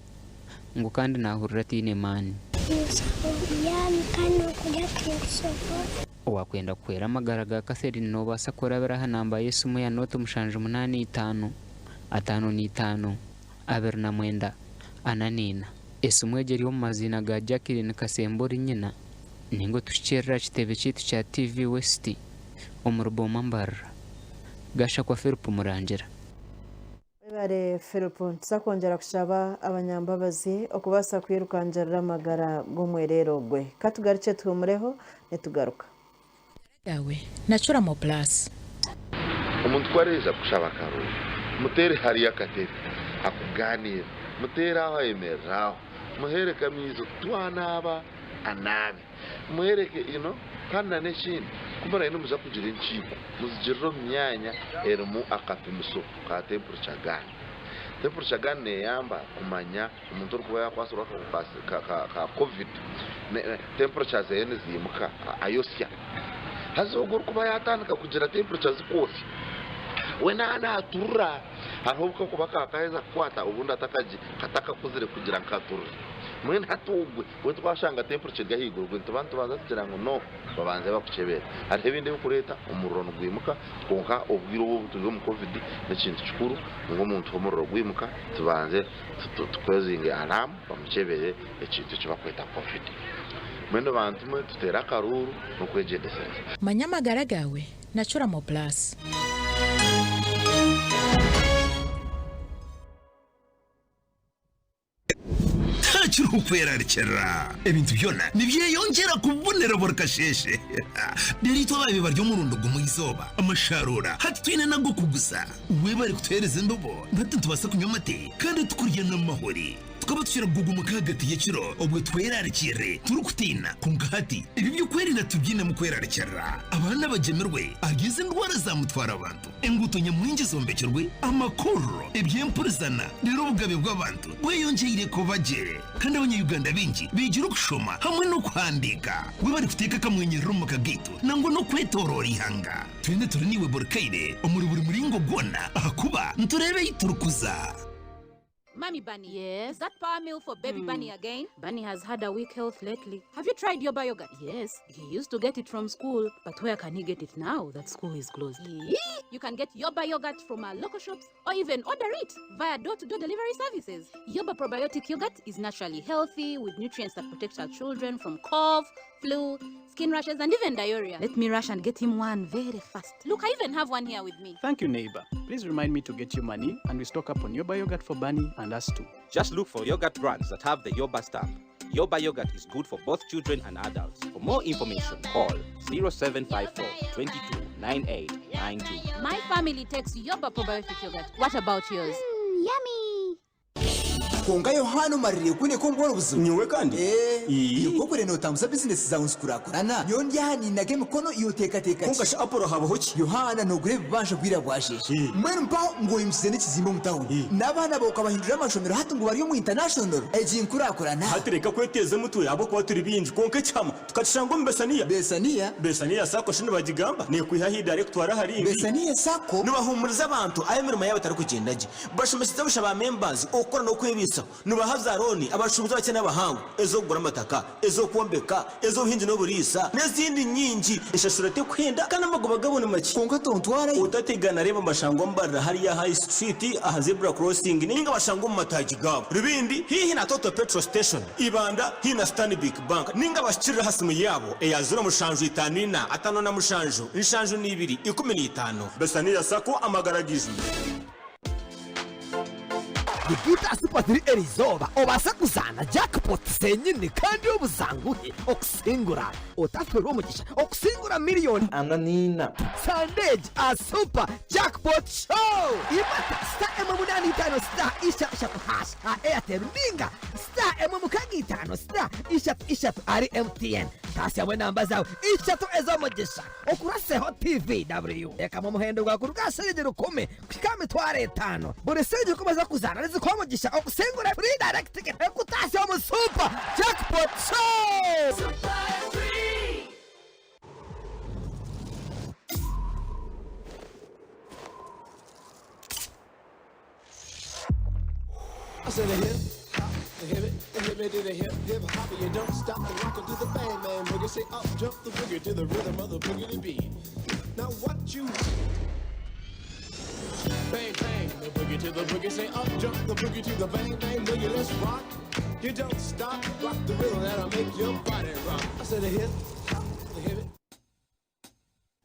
ngu kandi naahurira ataine maani. Tinkusobola kandi n'okurya tinkusobola. Waakwenda kuhwera amagara ga Catherine noobaasa kurabira aha namba y'esimu ya nooti 785, 55, 29, 44. Esimu egi eri omu maziina ga Jacqueline Kasembo ori nyina ninga otuhikiirire aha kitebe kyaitu kya TV West omuri Boma Mbarara. Gashakwa Philip Murangira. Webare Philip. Nituza kwongyera kushaba abanyambabazi okubaasa kwirukangirira amagara g'omwereere ogwe. Katugarukye tuhumureho nitugaruka. Yawe na Curamo Plus. Omuntu ku areija kushaba akaruuru, muteere hariyo akatebe akugaaniire, muteere aho ayemerere aho, muheereke amaizi twanaaba anaabe, muheereke you know kandi na n'ekindi ku muraabe nimuza kugira enkiiko muzigirire omu myanya erimu akapimiso ka temperature gun. Temperature gun neeyamba kumanya omuntu orikuba yaakwatsirwe akahuka ka covid temperature ze niziimuka ayosya. Haza ogwo orikuba yaatandika kugira temperature zikwotsya we naaba naaturura. Hariho obu kakuba kaakaheza kukwata obundi katakakuzire kugira ngu katurure. Mbwenu hati ogwe we twashanga temperature eri ahaiguru ogwe nituba nitubanza tugira ngu no babanze bakukyebere. Hariho ebindi ebirikureeta omuriro nigwimuka kwonka obwire obu obu turi omu covid n'ekintu kikuru ngu omuntu omuriro gwimuka tubanze tukwezinge alarm bamukyebere ekintu eki barikweta covid. Mbwenu bantu mwe tuteere akaruuru n'okwegyendesereza. Manya amagara gaawe na Curamo Plus. Takiriho kwerarikirira. Ebintu byona nibyeyongyera kubonera buri kasheeshe. Reero itwe abaabaire bari omurundi gumwe eizooba, amasharuura hati twine n'ag'okuguza. Webare kutuheereza embibo, hati nitubaasa kunywa amate kandi tukurya n'amahuri. Tukaba tukira kugugumuka ahagati y'ekiro obwo twerarikirire turikutiina, kwonka hati ebi by'okwerinda titubyinemu kwerarikirira. Abaana bagyemirwe ahari ezi ndwara za mutwara bantu. Enguuto nyamwingi zombekirwe, amakorero, eby'empurizana, reero obugabe bw'abantu bweyongyeire kuba gye. Kandi Abanya-Uganda baingi beegire okushoma hamwe n'okuhandiika. Webare kuteeka akamwenyerero omu maka gaitu nangwa n'okwetooroora eihanga. Twena turi naiwe buri kaire omuri buri muringo gwona ahakuba nitureeba ei turikuza. Mommy Bunny. Yes. Is that power meal for baby Bunny again? Bunny has had a weak health lately. Have you tried your yogurt? Yes. He used to get it from school, but where can he get it now that school is closed? Yee! You can get Yoba yogurt from our local shops or even order it via door-to-door delivery services. Yoba probiotic yogurt is naturally healthy with nutrients that protect our children from cough, flu, skin rashes, and even diarrhea. Let me rush and get him one very fast. Look, I even have one here with me. Thank you, neighbor. Please remind me to get you money and we stock up on Yoba yogurt for Bunny and us too. Just look for yogurt brands that have the Yoba stamp. Yoba yogurt is good for both children and adults. For more information, call 0754 22 9892. My family takes Yoba probiotic yogurt. What about yours? yummy! Kwonka Yohaana omaririire kwine omu obuzibu. Nyowe kandi? Ee. Iwe kuri nootambuza bizinesi zaawe nizikurakurana, nyowe ndi aha ninaga emikono iwe oteekateeka ki? Kwonka shi Apollo habaho ki? Yohaana noogura ebibanja bwira bwasheesha. Mbwenu mpaho ngu oimukize n'ekizimbe omu tawuni. N'abaana baawe okabahindurira amashomero hati ngu bari omu international. Egi nkurakurana. Hati reka kweteeza omutwe ahabw'okuba turi baingi kwonka ekihama tukakishanga omu Besaniya. Besaniya? Besaniya Sacco shi nibagigamba? Neekwiha aha idaara ekutwara aha rindi. Besaniya Sacco? Nibahuumuriza abantu ahu emirimo yaabo etarikugyenda gye. Bashomeseza busha ba members okukora n'okwebaisaho. Nibaha za looni abashuubuzi abakye n'abahango, ez'okugura amataka, ez'okwombeka, ez'obuhingi n'oburiisa, n'ezindi nyingi. Enshashura tekuhenda kandi amagoba gaabo ni makye. Kwonka tontwarayo. Otategana reeba mbashangwa mbarira hariya High Street aha Zebra Crossing ninga bashangwa omu mataagi gaabo. Rubindi haihi na Total Petrol Station, Ibanda haihi na Stanbic Bank ninga bashikirire aha simu yaabo eya 0754 57 72 15. Besaniya Sacco amagara gaijwire. Digita Super 3 erizooba obaase kuzaana jackpot zenyini kandi obuzanguhe okusingura. Otaferwa omugisha okusingura miriyoni 44 Sande egi aha Super Jackpot Show! Imata star 185 star 33 hash aha Airtel ninga star 165 star 33 ahari MTN. Taasyamu enamba zaawe ishatu ez'omugisha okuraseho TVW. Teekamu omuhendo gwawe kuruga aha shiringi rukumi kuhika aha mitwaro etaano. Buri shiringi rukumi ez'okuzaana nizikuha omugisha okusingura free direct ticket ekutaasya omu Super Jackpot Show! I said a hip hop, the hip it, the hip it to the hip hip hop. You don't stop the rockin' to the bang bang boogie. Say up jump the boogie to the rhythm of the boogie to beat. Now what you bang bang the boogie to the boogie. Say up jump the boogie to the bang bang boogie. Let's rock. You don't stop, rock the rhythm that'll make your body rock. I said a hip hop, the hip it.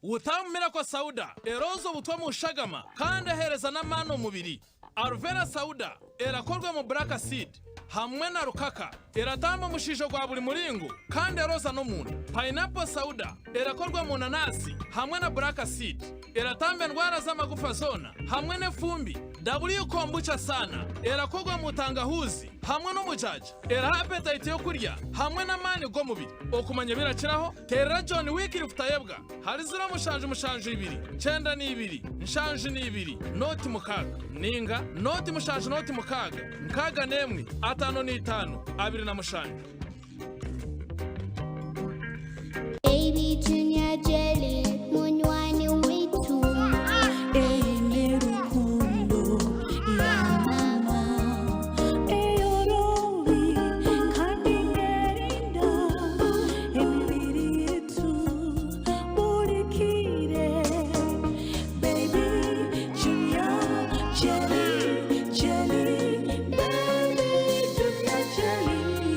Utamu Miracle Sauda erooza obutwa omu shagama kandi eheereza n'amaani omubiri. Aluvera Sauda erakorwa omu Black Seed hamwe na rukaka. Eratamba omushiijo gwa buri muringo kandi erooza n'omunda. Pineapple Sauda erakorwa omu nanasi hamwe na Black Seed. Eratamba endwara z'amagufa zoona hamwe n'efumbi. W Kombucha Sana erakorwa omu tangahuuzi hamwe n'omujaja. Eraha apetayiti y'okurya hamwe n'amaani g'omubiri. Okumanya ebirakiraho, teerera John Wycliffe Tayebwa ahari 072 92 72 06 ninga 0 06 61 55 27. Baby Junior Jelly munywani waitu Eine rukundo ya mama eyorobi kandi nerinda emibiri yetu burikire. Baby Junior Jelly, Jelly, Baby Junior Jelly.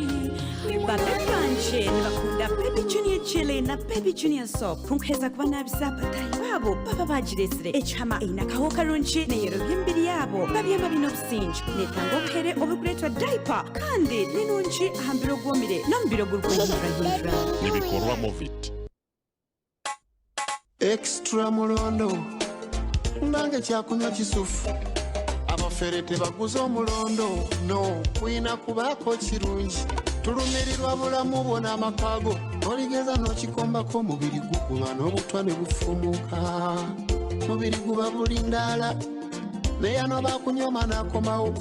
Babe banje nibakunda Baby Junior Jelly na Baby Junior Soap kunkuheza kuba nabisa batahi baabo baba bagiresire ekihama eine akaho karungi neyerobya emibiri yaabo babyama bine obusinge netanga obuhere oburikureetwa diaper kandi ni nungi aha mubiri ogwomire n'omubiri ogurikwehindurahindura. Nibikorwa Movit. Extra mulondo nange kyakunywa kisufu abafere tebaguza omulondo no kuyina kubaako kirungi tulumirirwa bulamu bwo n'amaka go oligeza n'okikombako omubiri guguma n'obutwa ne bufumuka mubiri guba bulindaala neyano bakunyoma n'akomawo.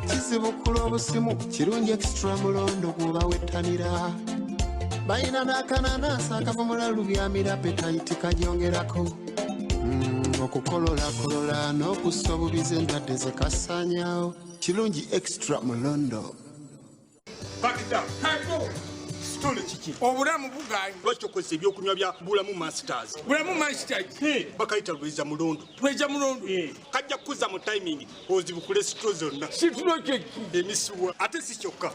Kizibu kula obusimu kirungi extra mulondo gwoba wettanira balina n'akananansi akavumula lubyamira appetite kagyongerako. Okukololakolola n'okussa obubizi endwadde zekasaanyaawo kirungi extra mulondo. Bakita kitole kiki obulamu buganye lwaki okozesa ebyokunywa bya Bulamu Masters? Bulamu Masters bakayita lweza mulondo, lweza mulondo kajja kukuza mu timing ozibukule situlo zonna. Situlo kyeki? Emisuwa. Ate si kyokka,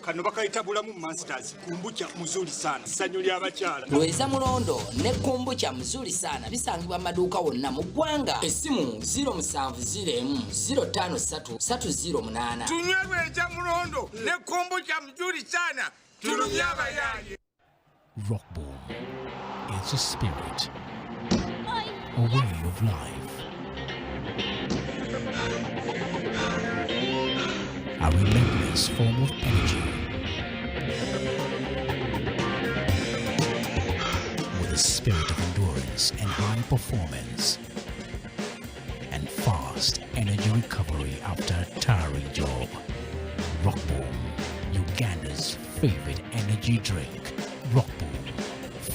kano bakayita Bulamu Masters kombucha muzuri sana, ssanyu ly'abakyala. Lweza mulondo ne kombucha muzuri sana bisangibwa mu maduuka wonna mu ggwanga. Essimu 0701 053 308. Tunywe lweza mulondo ne kombucha muzuri sana, tulumye abayaye. Rockboom. It's a spirit, a way of life, a relentless form of energy. With a spirit of endurance and high performance, and fast energy recovery after a tiring job. Rockboom, Uganda's favorite energy drink. Rockboom.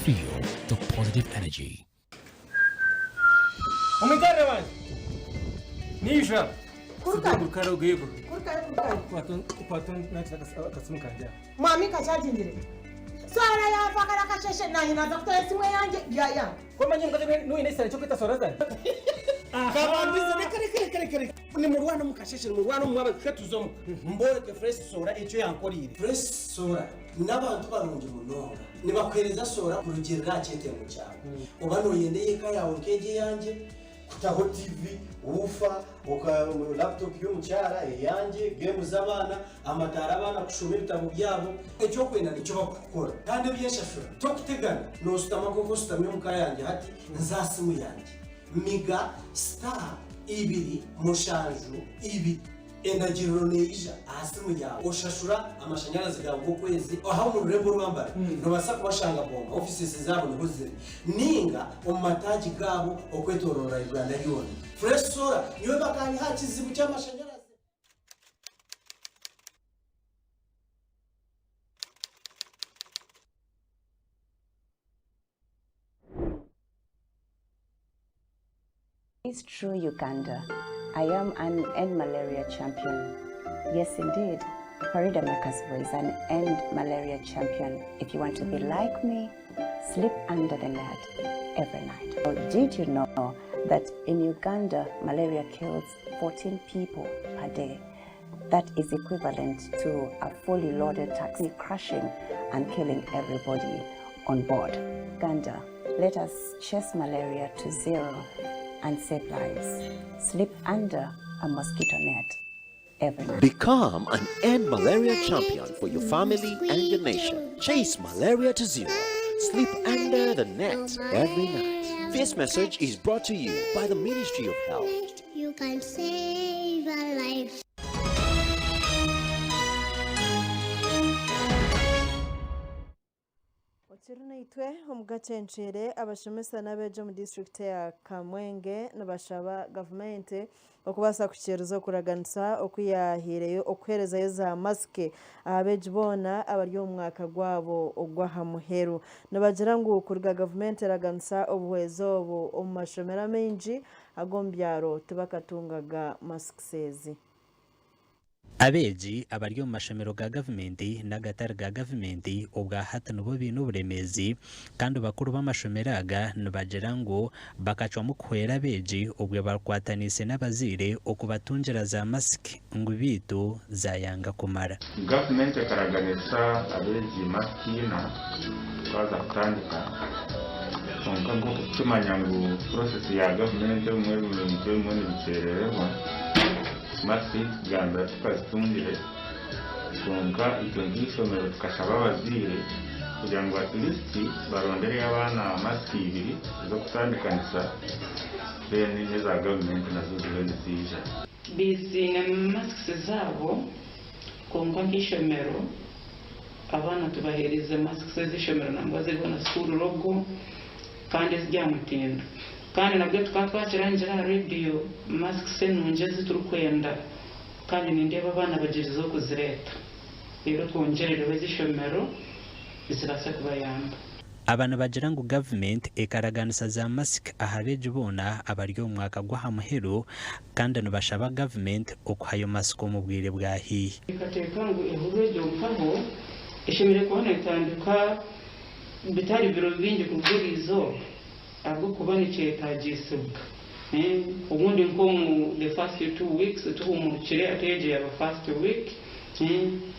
Feel the positive energy. Omuitarre wange nisha. Kuruka. Kuruka. Kuruka, kuruka. Kwata akasimu kanje. Mwami kachajingire swara yava kana kasheshe nanye naza kutora esimu yange byaya. Komanye mukazi nuine isana cyo kwita sora zani. Kabandize, reka reka reka reka reka, ni murwana mukasheshe, ni murwana mwaba tuzomu mboreke Fresh Sora icyo yankorire. Fresh Sora n'abantu barungi munonga nibakwereza sora kurugirira cyetengo cyawe uba noyende yeka yawe nkege yanjye. Kutaho TV, woofer, oka laptop y'omukyara, eyangye, game z'abaana, amataara abaana kushoma ebitabo byabo. Eki okwenda nikyo bakukukora kandi eby'enshashura tokutegana noshutama nk'oku oshutami omu ka yangye hati nza aha simu yangye miga star ibiri mushanju ibiri endagiriro neija aha simu yaawe oshashura amashanyarazi gaawe g'okwezi aha omu rurembo orwa Mbare nobaasa kubashanga Bomba offices zaabo niho ziri ninga omu mataagi gaabo okwetoroora Uganda yoona. Fresh Solar nyowe bakanyiha aha kizibu ky'amashanyarazi. It's true, Uganda. I am an end malaria champion. Yes, indeed. Farida Nakasvo is an end malaria champion. If you want to be like me, sleep under the net every night. Or did you know that in Uganda, malaria kills 14 people per day? That is equivalent to a fully loaded taxi crashing and killing everybody on board. Uganda, let us chase malaria to zero and save lives. Sleep under a mosquito net every night. Become an End Malaria champion for your family and your nation. Chase malaria to zero. Sleep under the net every night. This message is brought to you by the Ministry of Health. You can save a life. Okiri naitwe omu gacencere, abashomesa n'abeegi omu disiturikiti eya Kamwenge nibashaba gavumenti okubaasa kuhikiiriza okuraganisa oku yaahaireyo okuheerezayo za masiki aha beegi boona abari omu mwaka gwabo ogw'aha muheru. Nibagira ngu kuruga gavumenti eraganisa obuhwezi obu omu mashomero amaingi ag'omu byaro tibakatungaga masiki ezi. Abeegi abari omu mashomero ga gavumenti n'agatari ga gavumenti obwa hati nibo baine oburemeezi kandi bakuru b'amashomero aga nibagira ngu bakacwamu kuhwera abeegi obwe bakwataniise n'abazaire okubatungira za masiki ngu beitu zayanga kumara. Gavumenti ekaraganisa abeegi masiki ina twaza kutandika kwonka nk'oku tukimanya ngu process ya gavumenti ebimwe ebintu ebimwe nibikyerererwa. Masiki tukigambira tukazitungire kwonka itwe nk'eishomero tukashaba abazaire kugira ngu at least barondereyo abaana masiki ibiri ez'okutandikanisa then n'eza gavumenti nazo zibe niziija. Biziine masks zaabo kwonka nk'eishomero abaana tubaheerize masks ez'eishomero nangwa ziriho na school logo kandi eziri aha mutindo. Kandi nabwo tukaba twakirangira aha rediyo masks enungi ezi turikwenda kandi nindeeba abaana bagyerizeho kuzireeta. Reero twongyerereho ez'eishomero zibaase kubayamba. Aba nibagira ngu gavumenti ekaraganisa za masiki aha beegi boona abari omu mwaka gw'aha muheru kandi nibashaba gavumenti okuhayo masiki omu bwire bwa haihi. Nteekateeka ngu ehururu egyo mpaho eshemereire kuba neetandika bitari biro bingi kuruga eriizooba ahabw'okuba nikyetaagisibwa. Obundi nk'omu the first two weeks tuhumurukire ate egyo yaaba first week,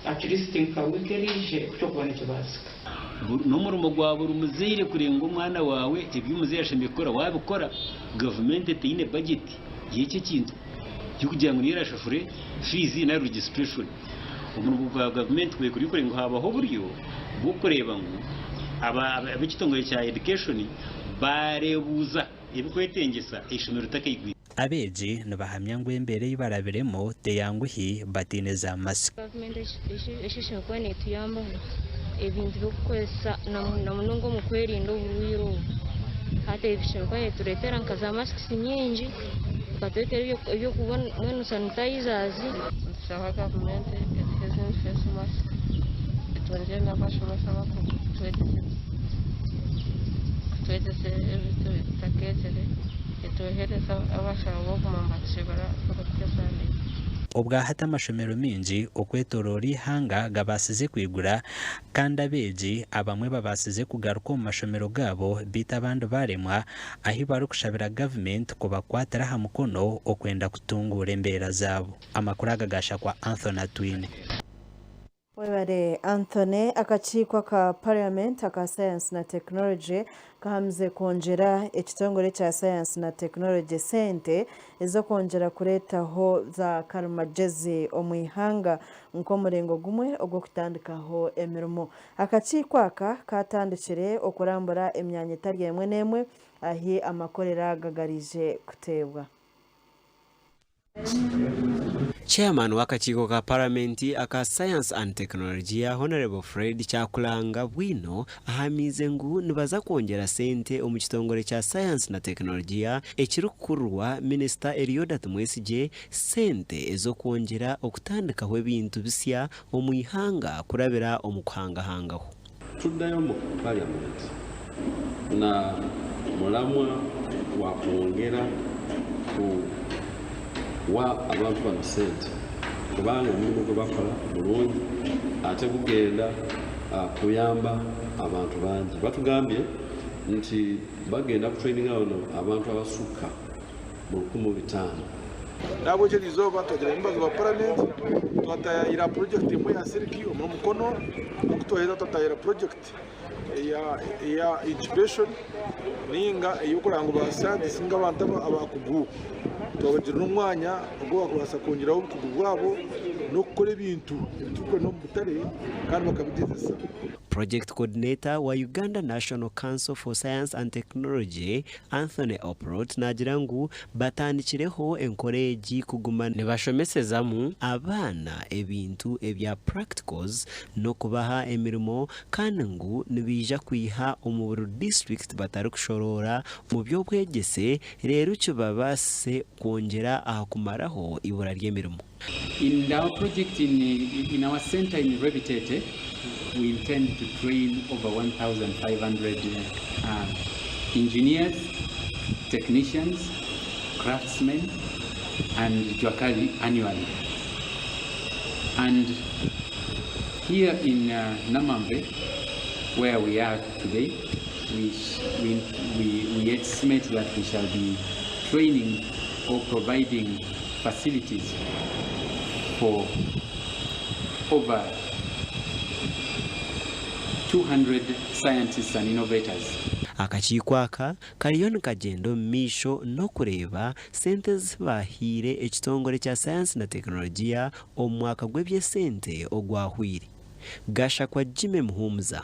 at least nka wiiki eriije kutyo kuba nikibaasika. N'omurimo gwa buri muzaire kureeba ngu omwana waawe ebi omuzaire ashemereire kukora waabikora. Gavumenti etaine bajeti y'eki ekintu y'okugira ngu niyo erashashure fiizi nari registration. Omurimo gwa gavumenti guri kureeba ngu haabaho oburyo bw'okureeba ngu ab'ekitongore kya education baareebuuza ebirikwetengyesa eishomero ritakaigwire. Abeegi nibahamya ngu embeera ei barabiremu teyanguhi bataine za masiki. Gavumenti eki eshemereire kuba neetuyambaho ebintu by'okukozesa na munonga omu kwerinda oburwaire obu. Hati eshemereire kuba neetureetera nka za masiki nyingi, ekatureetera mbwenu sanitayizaazi. Nitushaba gavumenti etuhe ezindi feesi masiki etwongyere n'abashomesa abakugu kutwegyesa ebi tutakeegire etwohereze abashaho b'okuguma nibatukyebera buri sabiiti. Obwahati amashomero maingi okwetoroora eihanga gabaasize kwigura kandi abeegi abamwe babaasize kugaruka omu mashomero gaabo beitu abandi baaremwa ahi barikushabira gavumenti kubakwatira aha mukono okwenda kutunguura embeera zaabo. Amakuru aga gaashakwa Anthony Atwine. Webare Anthony. Akakiiko aka Parliament aka Sayansi na Tekinologye kahamize kwongyera ekitongore kya Sayansi na Tekinologye sente ez'okwongyera kureetaho za karimagyezi omu ihanga nk'omuringo gumwe ogw'okutandikaho emirimo. Akakiiko aka kaatandikire okurambura emyanya etari emwe n'emwe ahi amakorero aga garaije kuteebwa. Chairman w'akakiiko ka Paramenti aka Science and Tekinologiya, Honourable Fred Kyakulanga Bwino ahamiize ngu nibaza kwongyera sente omu kitongore kya Science na Tekinologiya ekirikukurirwa Minisita Elioda Tumwesigye sente ez'okwongyera okutandikaho ebintu bisya omu ihanga kurabira omu kuhangahangaho. Tuddayo mu Parliament na mulamwa gwa kwongera kuwa abantu bano ssente kubanga omulimu gwe bakola mulungi ate gugenda kuyamba abantu bangi. Batugambye nti bagenda kutraininga wano abantu abasukka mu 1500. N'ahabw'ekyo eri izooba twagira n'omubazi wa paramenti twataayaayira purojekiti emwe ya siliki omuri Mukono, nk'oku twaheza twataayira purojekiti eya incubation ninga ey'okureba ngu ba sayantisiti ninga abantu abakugu twabagirira omwanya ogu bakubaasa kwongyeraho obukugu bwabo n'okukora ebintu ebi turikwenda omu butare kandi bakabigyezesa. Project Coordinator wa Uganda National Council for Science and Technology, Anthony Oprot naagira ngu batandikireho enkora egi kuguma nibashomesezamu abaana ebintu ebya practicals n'okubaha emirimo kandi ngu nibaija kwiha omu buri district batarikushoroora omu by'obwegyese reero kibabaasise kwongyera aha kumaraho eibura ry'emirimo. In our project in, in our center in Rwebitete, we intend to train over 1,500 engineers, technicians, craftsmen, and Juakali annually. And here in Namamve, where we are today, we, we, we, we estimate that we shall be training or providing facilities for over 200 scientists and innovators. Akakiiko aka kariyo nikagyenda omu maisho n'okureeba sente ezi baahaire ekitongore kya sayansi na tekinologiya omu mwaka gw'eby'esente ogwahweire. Gashakwa Jimmy Muhumuza.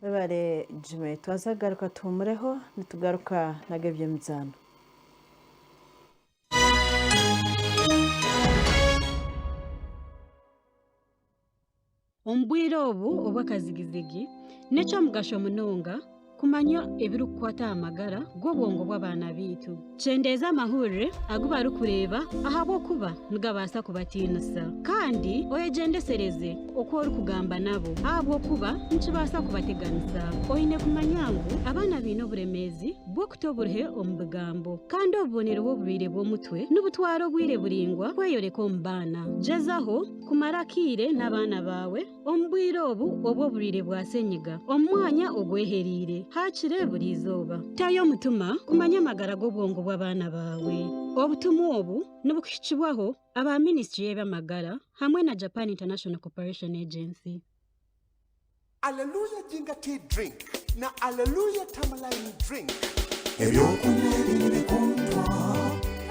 Webare Jimmy. Twaza kugaruka tuhumureho nitugaruka n'ag'eby'emizaano. Omu bwire obu obw'akazigizigi, n'eky'omugasho munonga kumanya ebirikukwata aha magara g'obwongo bw'abaana baitu. Kyendeeza amahurire agu barikureeba ahabw'okuba nigabaasa kubatiinisa. Kandi oyegyendesereze oku orikugamba nabo ahabw'okuba nikibaasa kubateganisa. Oine kumanya ngu abaana baine oburemeezi bw'okuta oburuhe omu bigambo, kandi obubonero bw'oburwaire bw'omutwe nibutwara obwire buraingwa kweyoreka omu baana. Gyezaho kumara akaire n'abaana baawe omu bwire obu obw'oburwaire bwa senyiga omu mwanya ogwehereire, haakire buri izooba. Tayo omutima kumanya amagara g'obwongo bw'abaana baawe. Obutumwa obu nibukuhikibwaho aba Minisitule y'eby'amagara hamwe na Japan International Cooperation Agency. Alleluia Ginger Tea Drink na Alleluia Tamaline Drink. Ebyokunywa ebi nibikundwa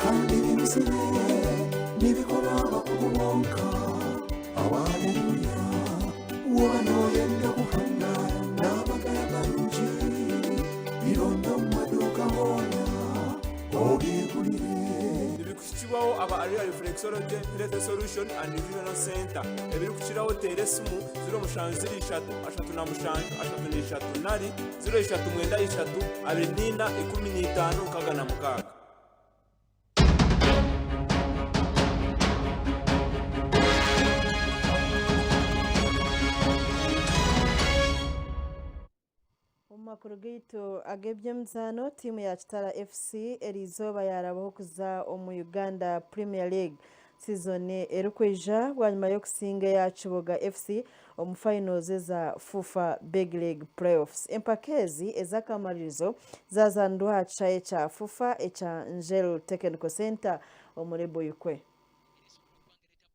kandi binuzire, nibikorwa abakugu bonka. Aleluya, waaba nooyenda kuhangaara n'amagara marungi, bironde omu maduuka hoona obyegurire. Nibikuhikibwaho aba Area Reflexology Health Solution and Nutritional Centre. Ebirikukiraho teera esimu 07 03 37 33 nari 03 93 24 15 66. Omu makuru gaitu ag'eby'emizaano, tiimu ya Kitara FC eriizooba yaarabaho kuza omu Uganda Premier League sizoni erikwija bwanyima y'okusinga eya Kiboga FC omu finals eza FUFA Big League Playoffs. Empaka ezi ez'akamaririzo zaazaanirwa aha kishaayi ekya FUFA ekya Njeru Technical Centre omuri Buikwe.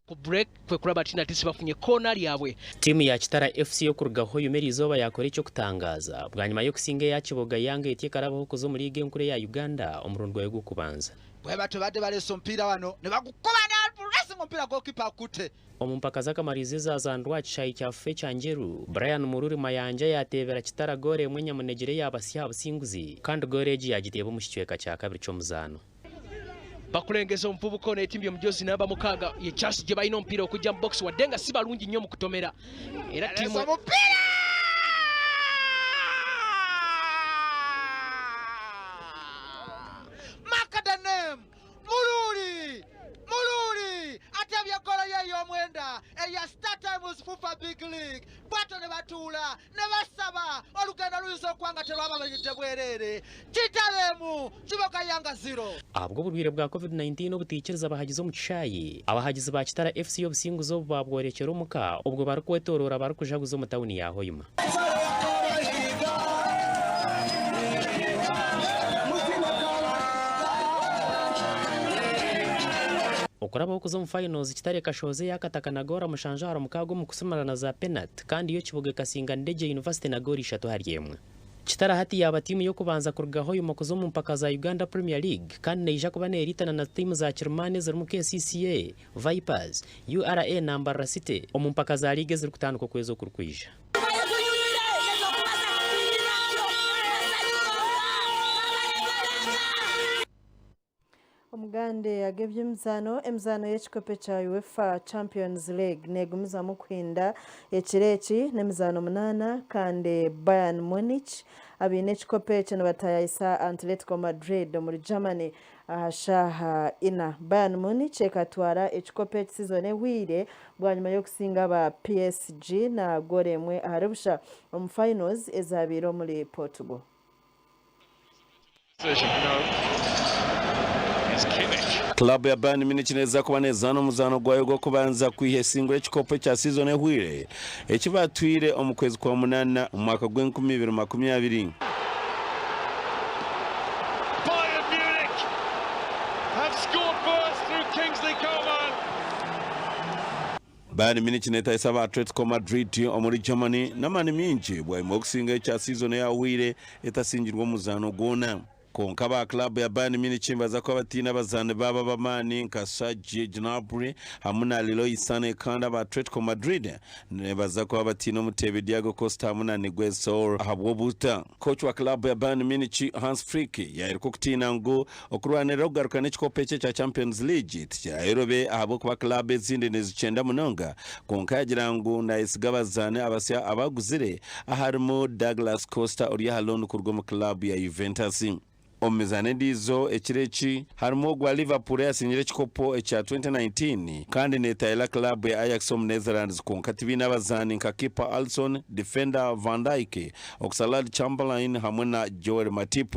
Ku break kwe kuraba Tina Tisi bafunye koona lyabwe. Tiimu ya Kitara FC y'okuruga Hoima eriizooba yaakora eky'okutangaaza bwanyima y'okusinga eya Kiboga Yanga etyo ekarabaho kuza omu liigi enkuru eya Uganda omurundi gwayo gw'okubanza. Bwebatyo badde baleese omupiira wano nebagukuba nalpressing omupiira goalkeeper akutte. Omu mpaka z'akamaririzo ezaazanirwe aha kishaayi kya FUFA ekya Njeru, Brian Mururi Mayanja yaateebera Kitara goolo emwe enyamunegyere eyaabasya aha businguzi kandi goolo egi yaagiteeba omu kicweka kya kabiri ky'omuzaano. Bakulengeza omuvubuka ono etimbye omujoozi namba mukaaga ye Charles gye balina omupiira okujja mu box wadde nga si balungi nnyo mu kutomera era ttiimu Omupiira! Mark the name Mururi Mururi atebye goolo ye ey'omwenda eya Star Times Fufa Big League bwatyo ne batuula ne basaba olugendo luyinza okuba nga terwababayidde bwereere Kitara emu Kiboga Yanga zero. Ahabw'oburwaire bwa Covid-19 obutaikiriza abahagizi omu kishaayi, abahagizi ba Kitara FC obusinguzi obu baabworekyera omuka obwo barikwetoroora barikujaguza omu tauni ya Hoima. Okurabaho kuza omu finals, Kitara ekashohoza eya Kataka na goora mushanju ahari mukaaga omu kusimarana za penati kandi yo Kiboga ekasinga Ndejje University na goora ishatu ahari emwe. Kitara hati yaaba tiimu y'okubanza kuruga Hoima kuza omu mpaka za Uganda Premier League kandi neija kuba neeriitana na tiimu za kirimaani ezirimu KCCA, Vipers, URA na Mbarara City omu mpaka za liigi ezirikutandika okwezi okurikwija. Omugande ag'eby'emizaano, emizaano y'ekikopo ekya UEFA Champions League negumizamu kuhinda ekiro eki n'emizaano munaana kandi Bayern Munich abaine ekikopo eki nibatayayisa Antletico Madrid omuri Germany aha shaaha ina. Bayern Munich ekatwara ekikopo eki sizoni ehweire bwanyima y'okusinga aba PSG na goolo emwe ahari busha omu finals ezabaire omuri Portugal. Club ya Bayern Munich neeza kuba nezaana omuzaano gwayo gw'okubanza kwiha esingura ekikopo ekya sizoni ehweire eki baatwire omu kwezi kwa munaana omu mwaka gw'enkumi ibiri makumi abiri. Bayern Munich have scored first through Kingsley Coman. Bayern Munich neetahisa aba Atletico Madrid omuri Germany n'amaani maingi bwanyima y'okusinga ekya siizoni eyahweire etasingirwe omuzaano gwona. Kwonka aba club ya Bayern Munich nibaza kuba bataine abazaani baabo ab'amaani nka Serge Gnabry hamwe na Leroy Sane kandi aba Atletico Madrid nibaza kuba bataine omuteebi Diego Costa hamwe na Niguez Saul ahabw'obuta. Coach wa club ya Bayern Munich Hans Flick yayoreka okutiina ngu Okurwanirira okugarukana ekikopo eki ekya Champions League tikirayorobe ahabw'okuba club ezindi nizikyenda munonga kwonka yagira ngu nayesiga abazaani abasya abu aguzire aharimu Douglas Costa ori aha loan kuruga omu club ya Juventus. Omu mizaano endiijo ekiro eki harimu ogwa Liverpool eyasingire ekikopo ekya 2019 kandi netayira club ya Ajax omu Netherlands kwonka tibaine abazaani nka keeper Alisson, defender Van Dijk, Oxlade Chamberlain hamwe na Joel Matip.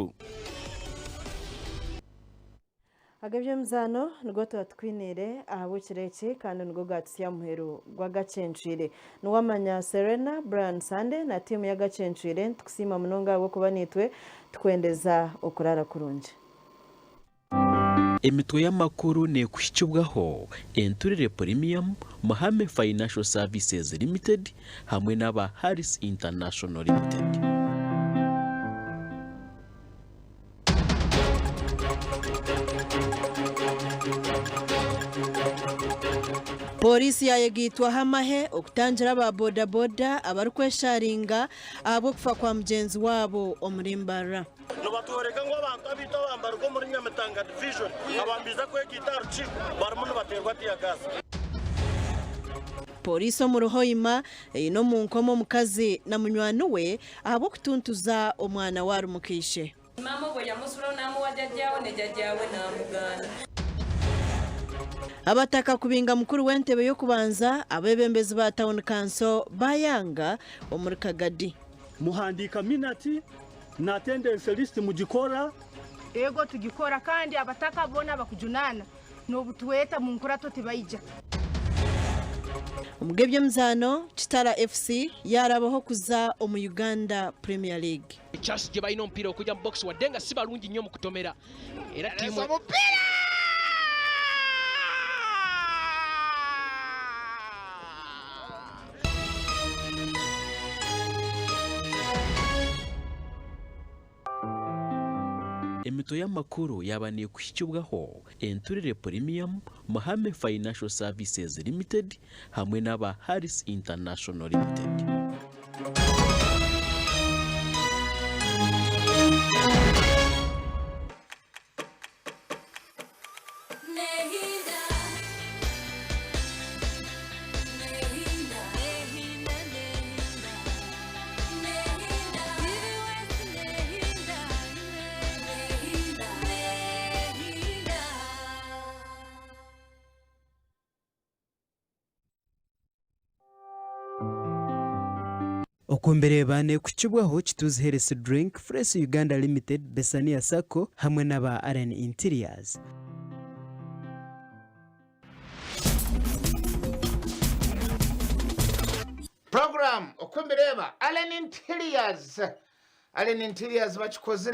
Ag'eby'emizaano nigo tuba tukwiniire ahabw'ekiro eki kandi nigo gaatutsya aha muheru gw'agacencwire. Niwamanya Serena, Brian Sande na tiimu y'agacencwire nitukusiima munonga ahabw'okuba naitwe tukwendeza okuraara kurungi. Emitwe y'amakuru neekuhikibwaho Enturire Premium, Muhame Financial Services Limited hamwe n'aba Harris International Limited. Pooriisi yaayegaitwaho amahe okutangira aba boda-boda abarikwesharinga ahabw'okufa kwa mugyenzi waabo omuri Mbarara. Nibatworeka ngu abantu abaitu abambaruga omuri Nyamitanga Division abambiize kwegaita aha rukiiko barimu nibateerwa tear gas. Pooriisi omuri Hoima eine omu nkomo omukazi na munywani we ahabw'okutuntuza omwana we ari mukaishe. Maama obwo yamusuraho namuwa jajjaawe ne jajjaawe namugaana. Abataka kubinga mukuru w'entebe y'okubanza, abeebembezi ba tauni kanso bayanga omuri Kagadi. Muhandiika minati na attendance list mugikora? Ego tugikora kandi abataka boona abakujunaana n'obutweta mu nkurato tibaija. Omu g'eby'emizaano, Kitara FC yaarabaho kuza omu Uganda Premier League. Chance gye balina omupiira okujja mu box wadde nga si balungi nnyo mu kutomera era ttiimu Omupiira! Emitwe y'amakuru yaaba neekuhikibwaho Enturire Premium, Muhame Financial Services Limited hamwe n'aba Harris International Limited. Okumbireeba nekukibwaho Kituzi Health Drink, Fresh Uganda Limited, Besania Sacco hamwe n'aba Allen Interiors. Program Okumbireeba Allen Interiors Allen Interiors bakikozire.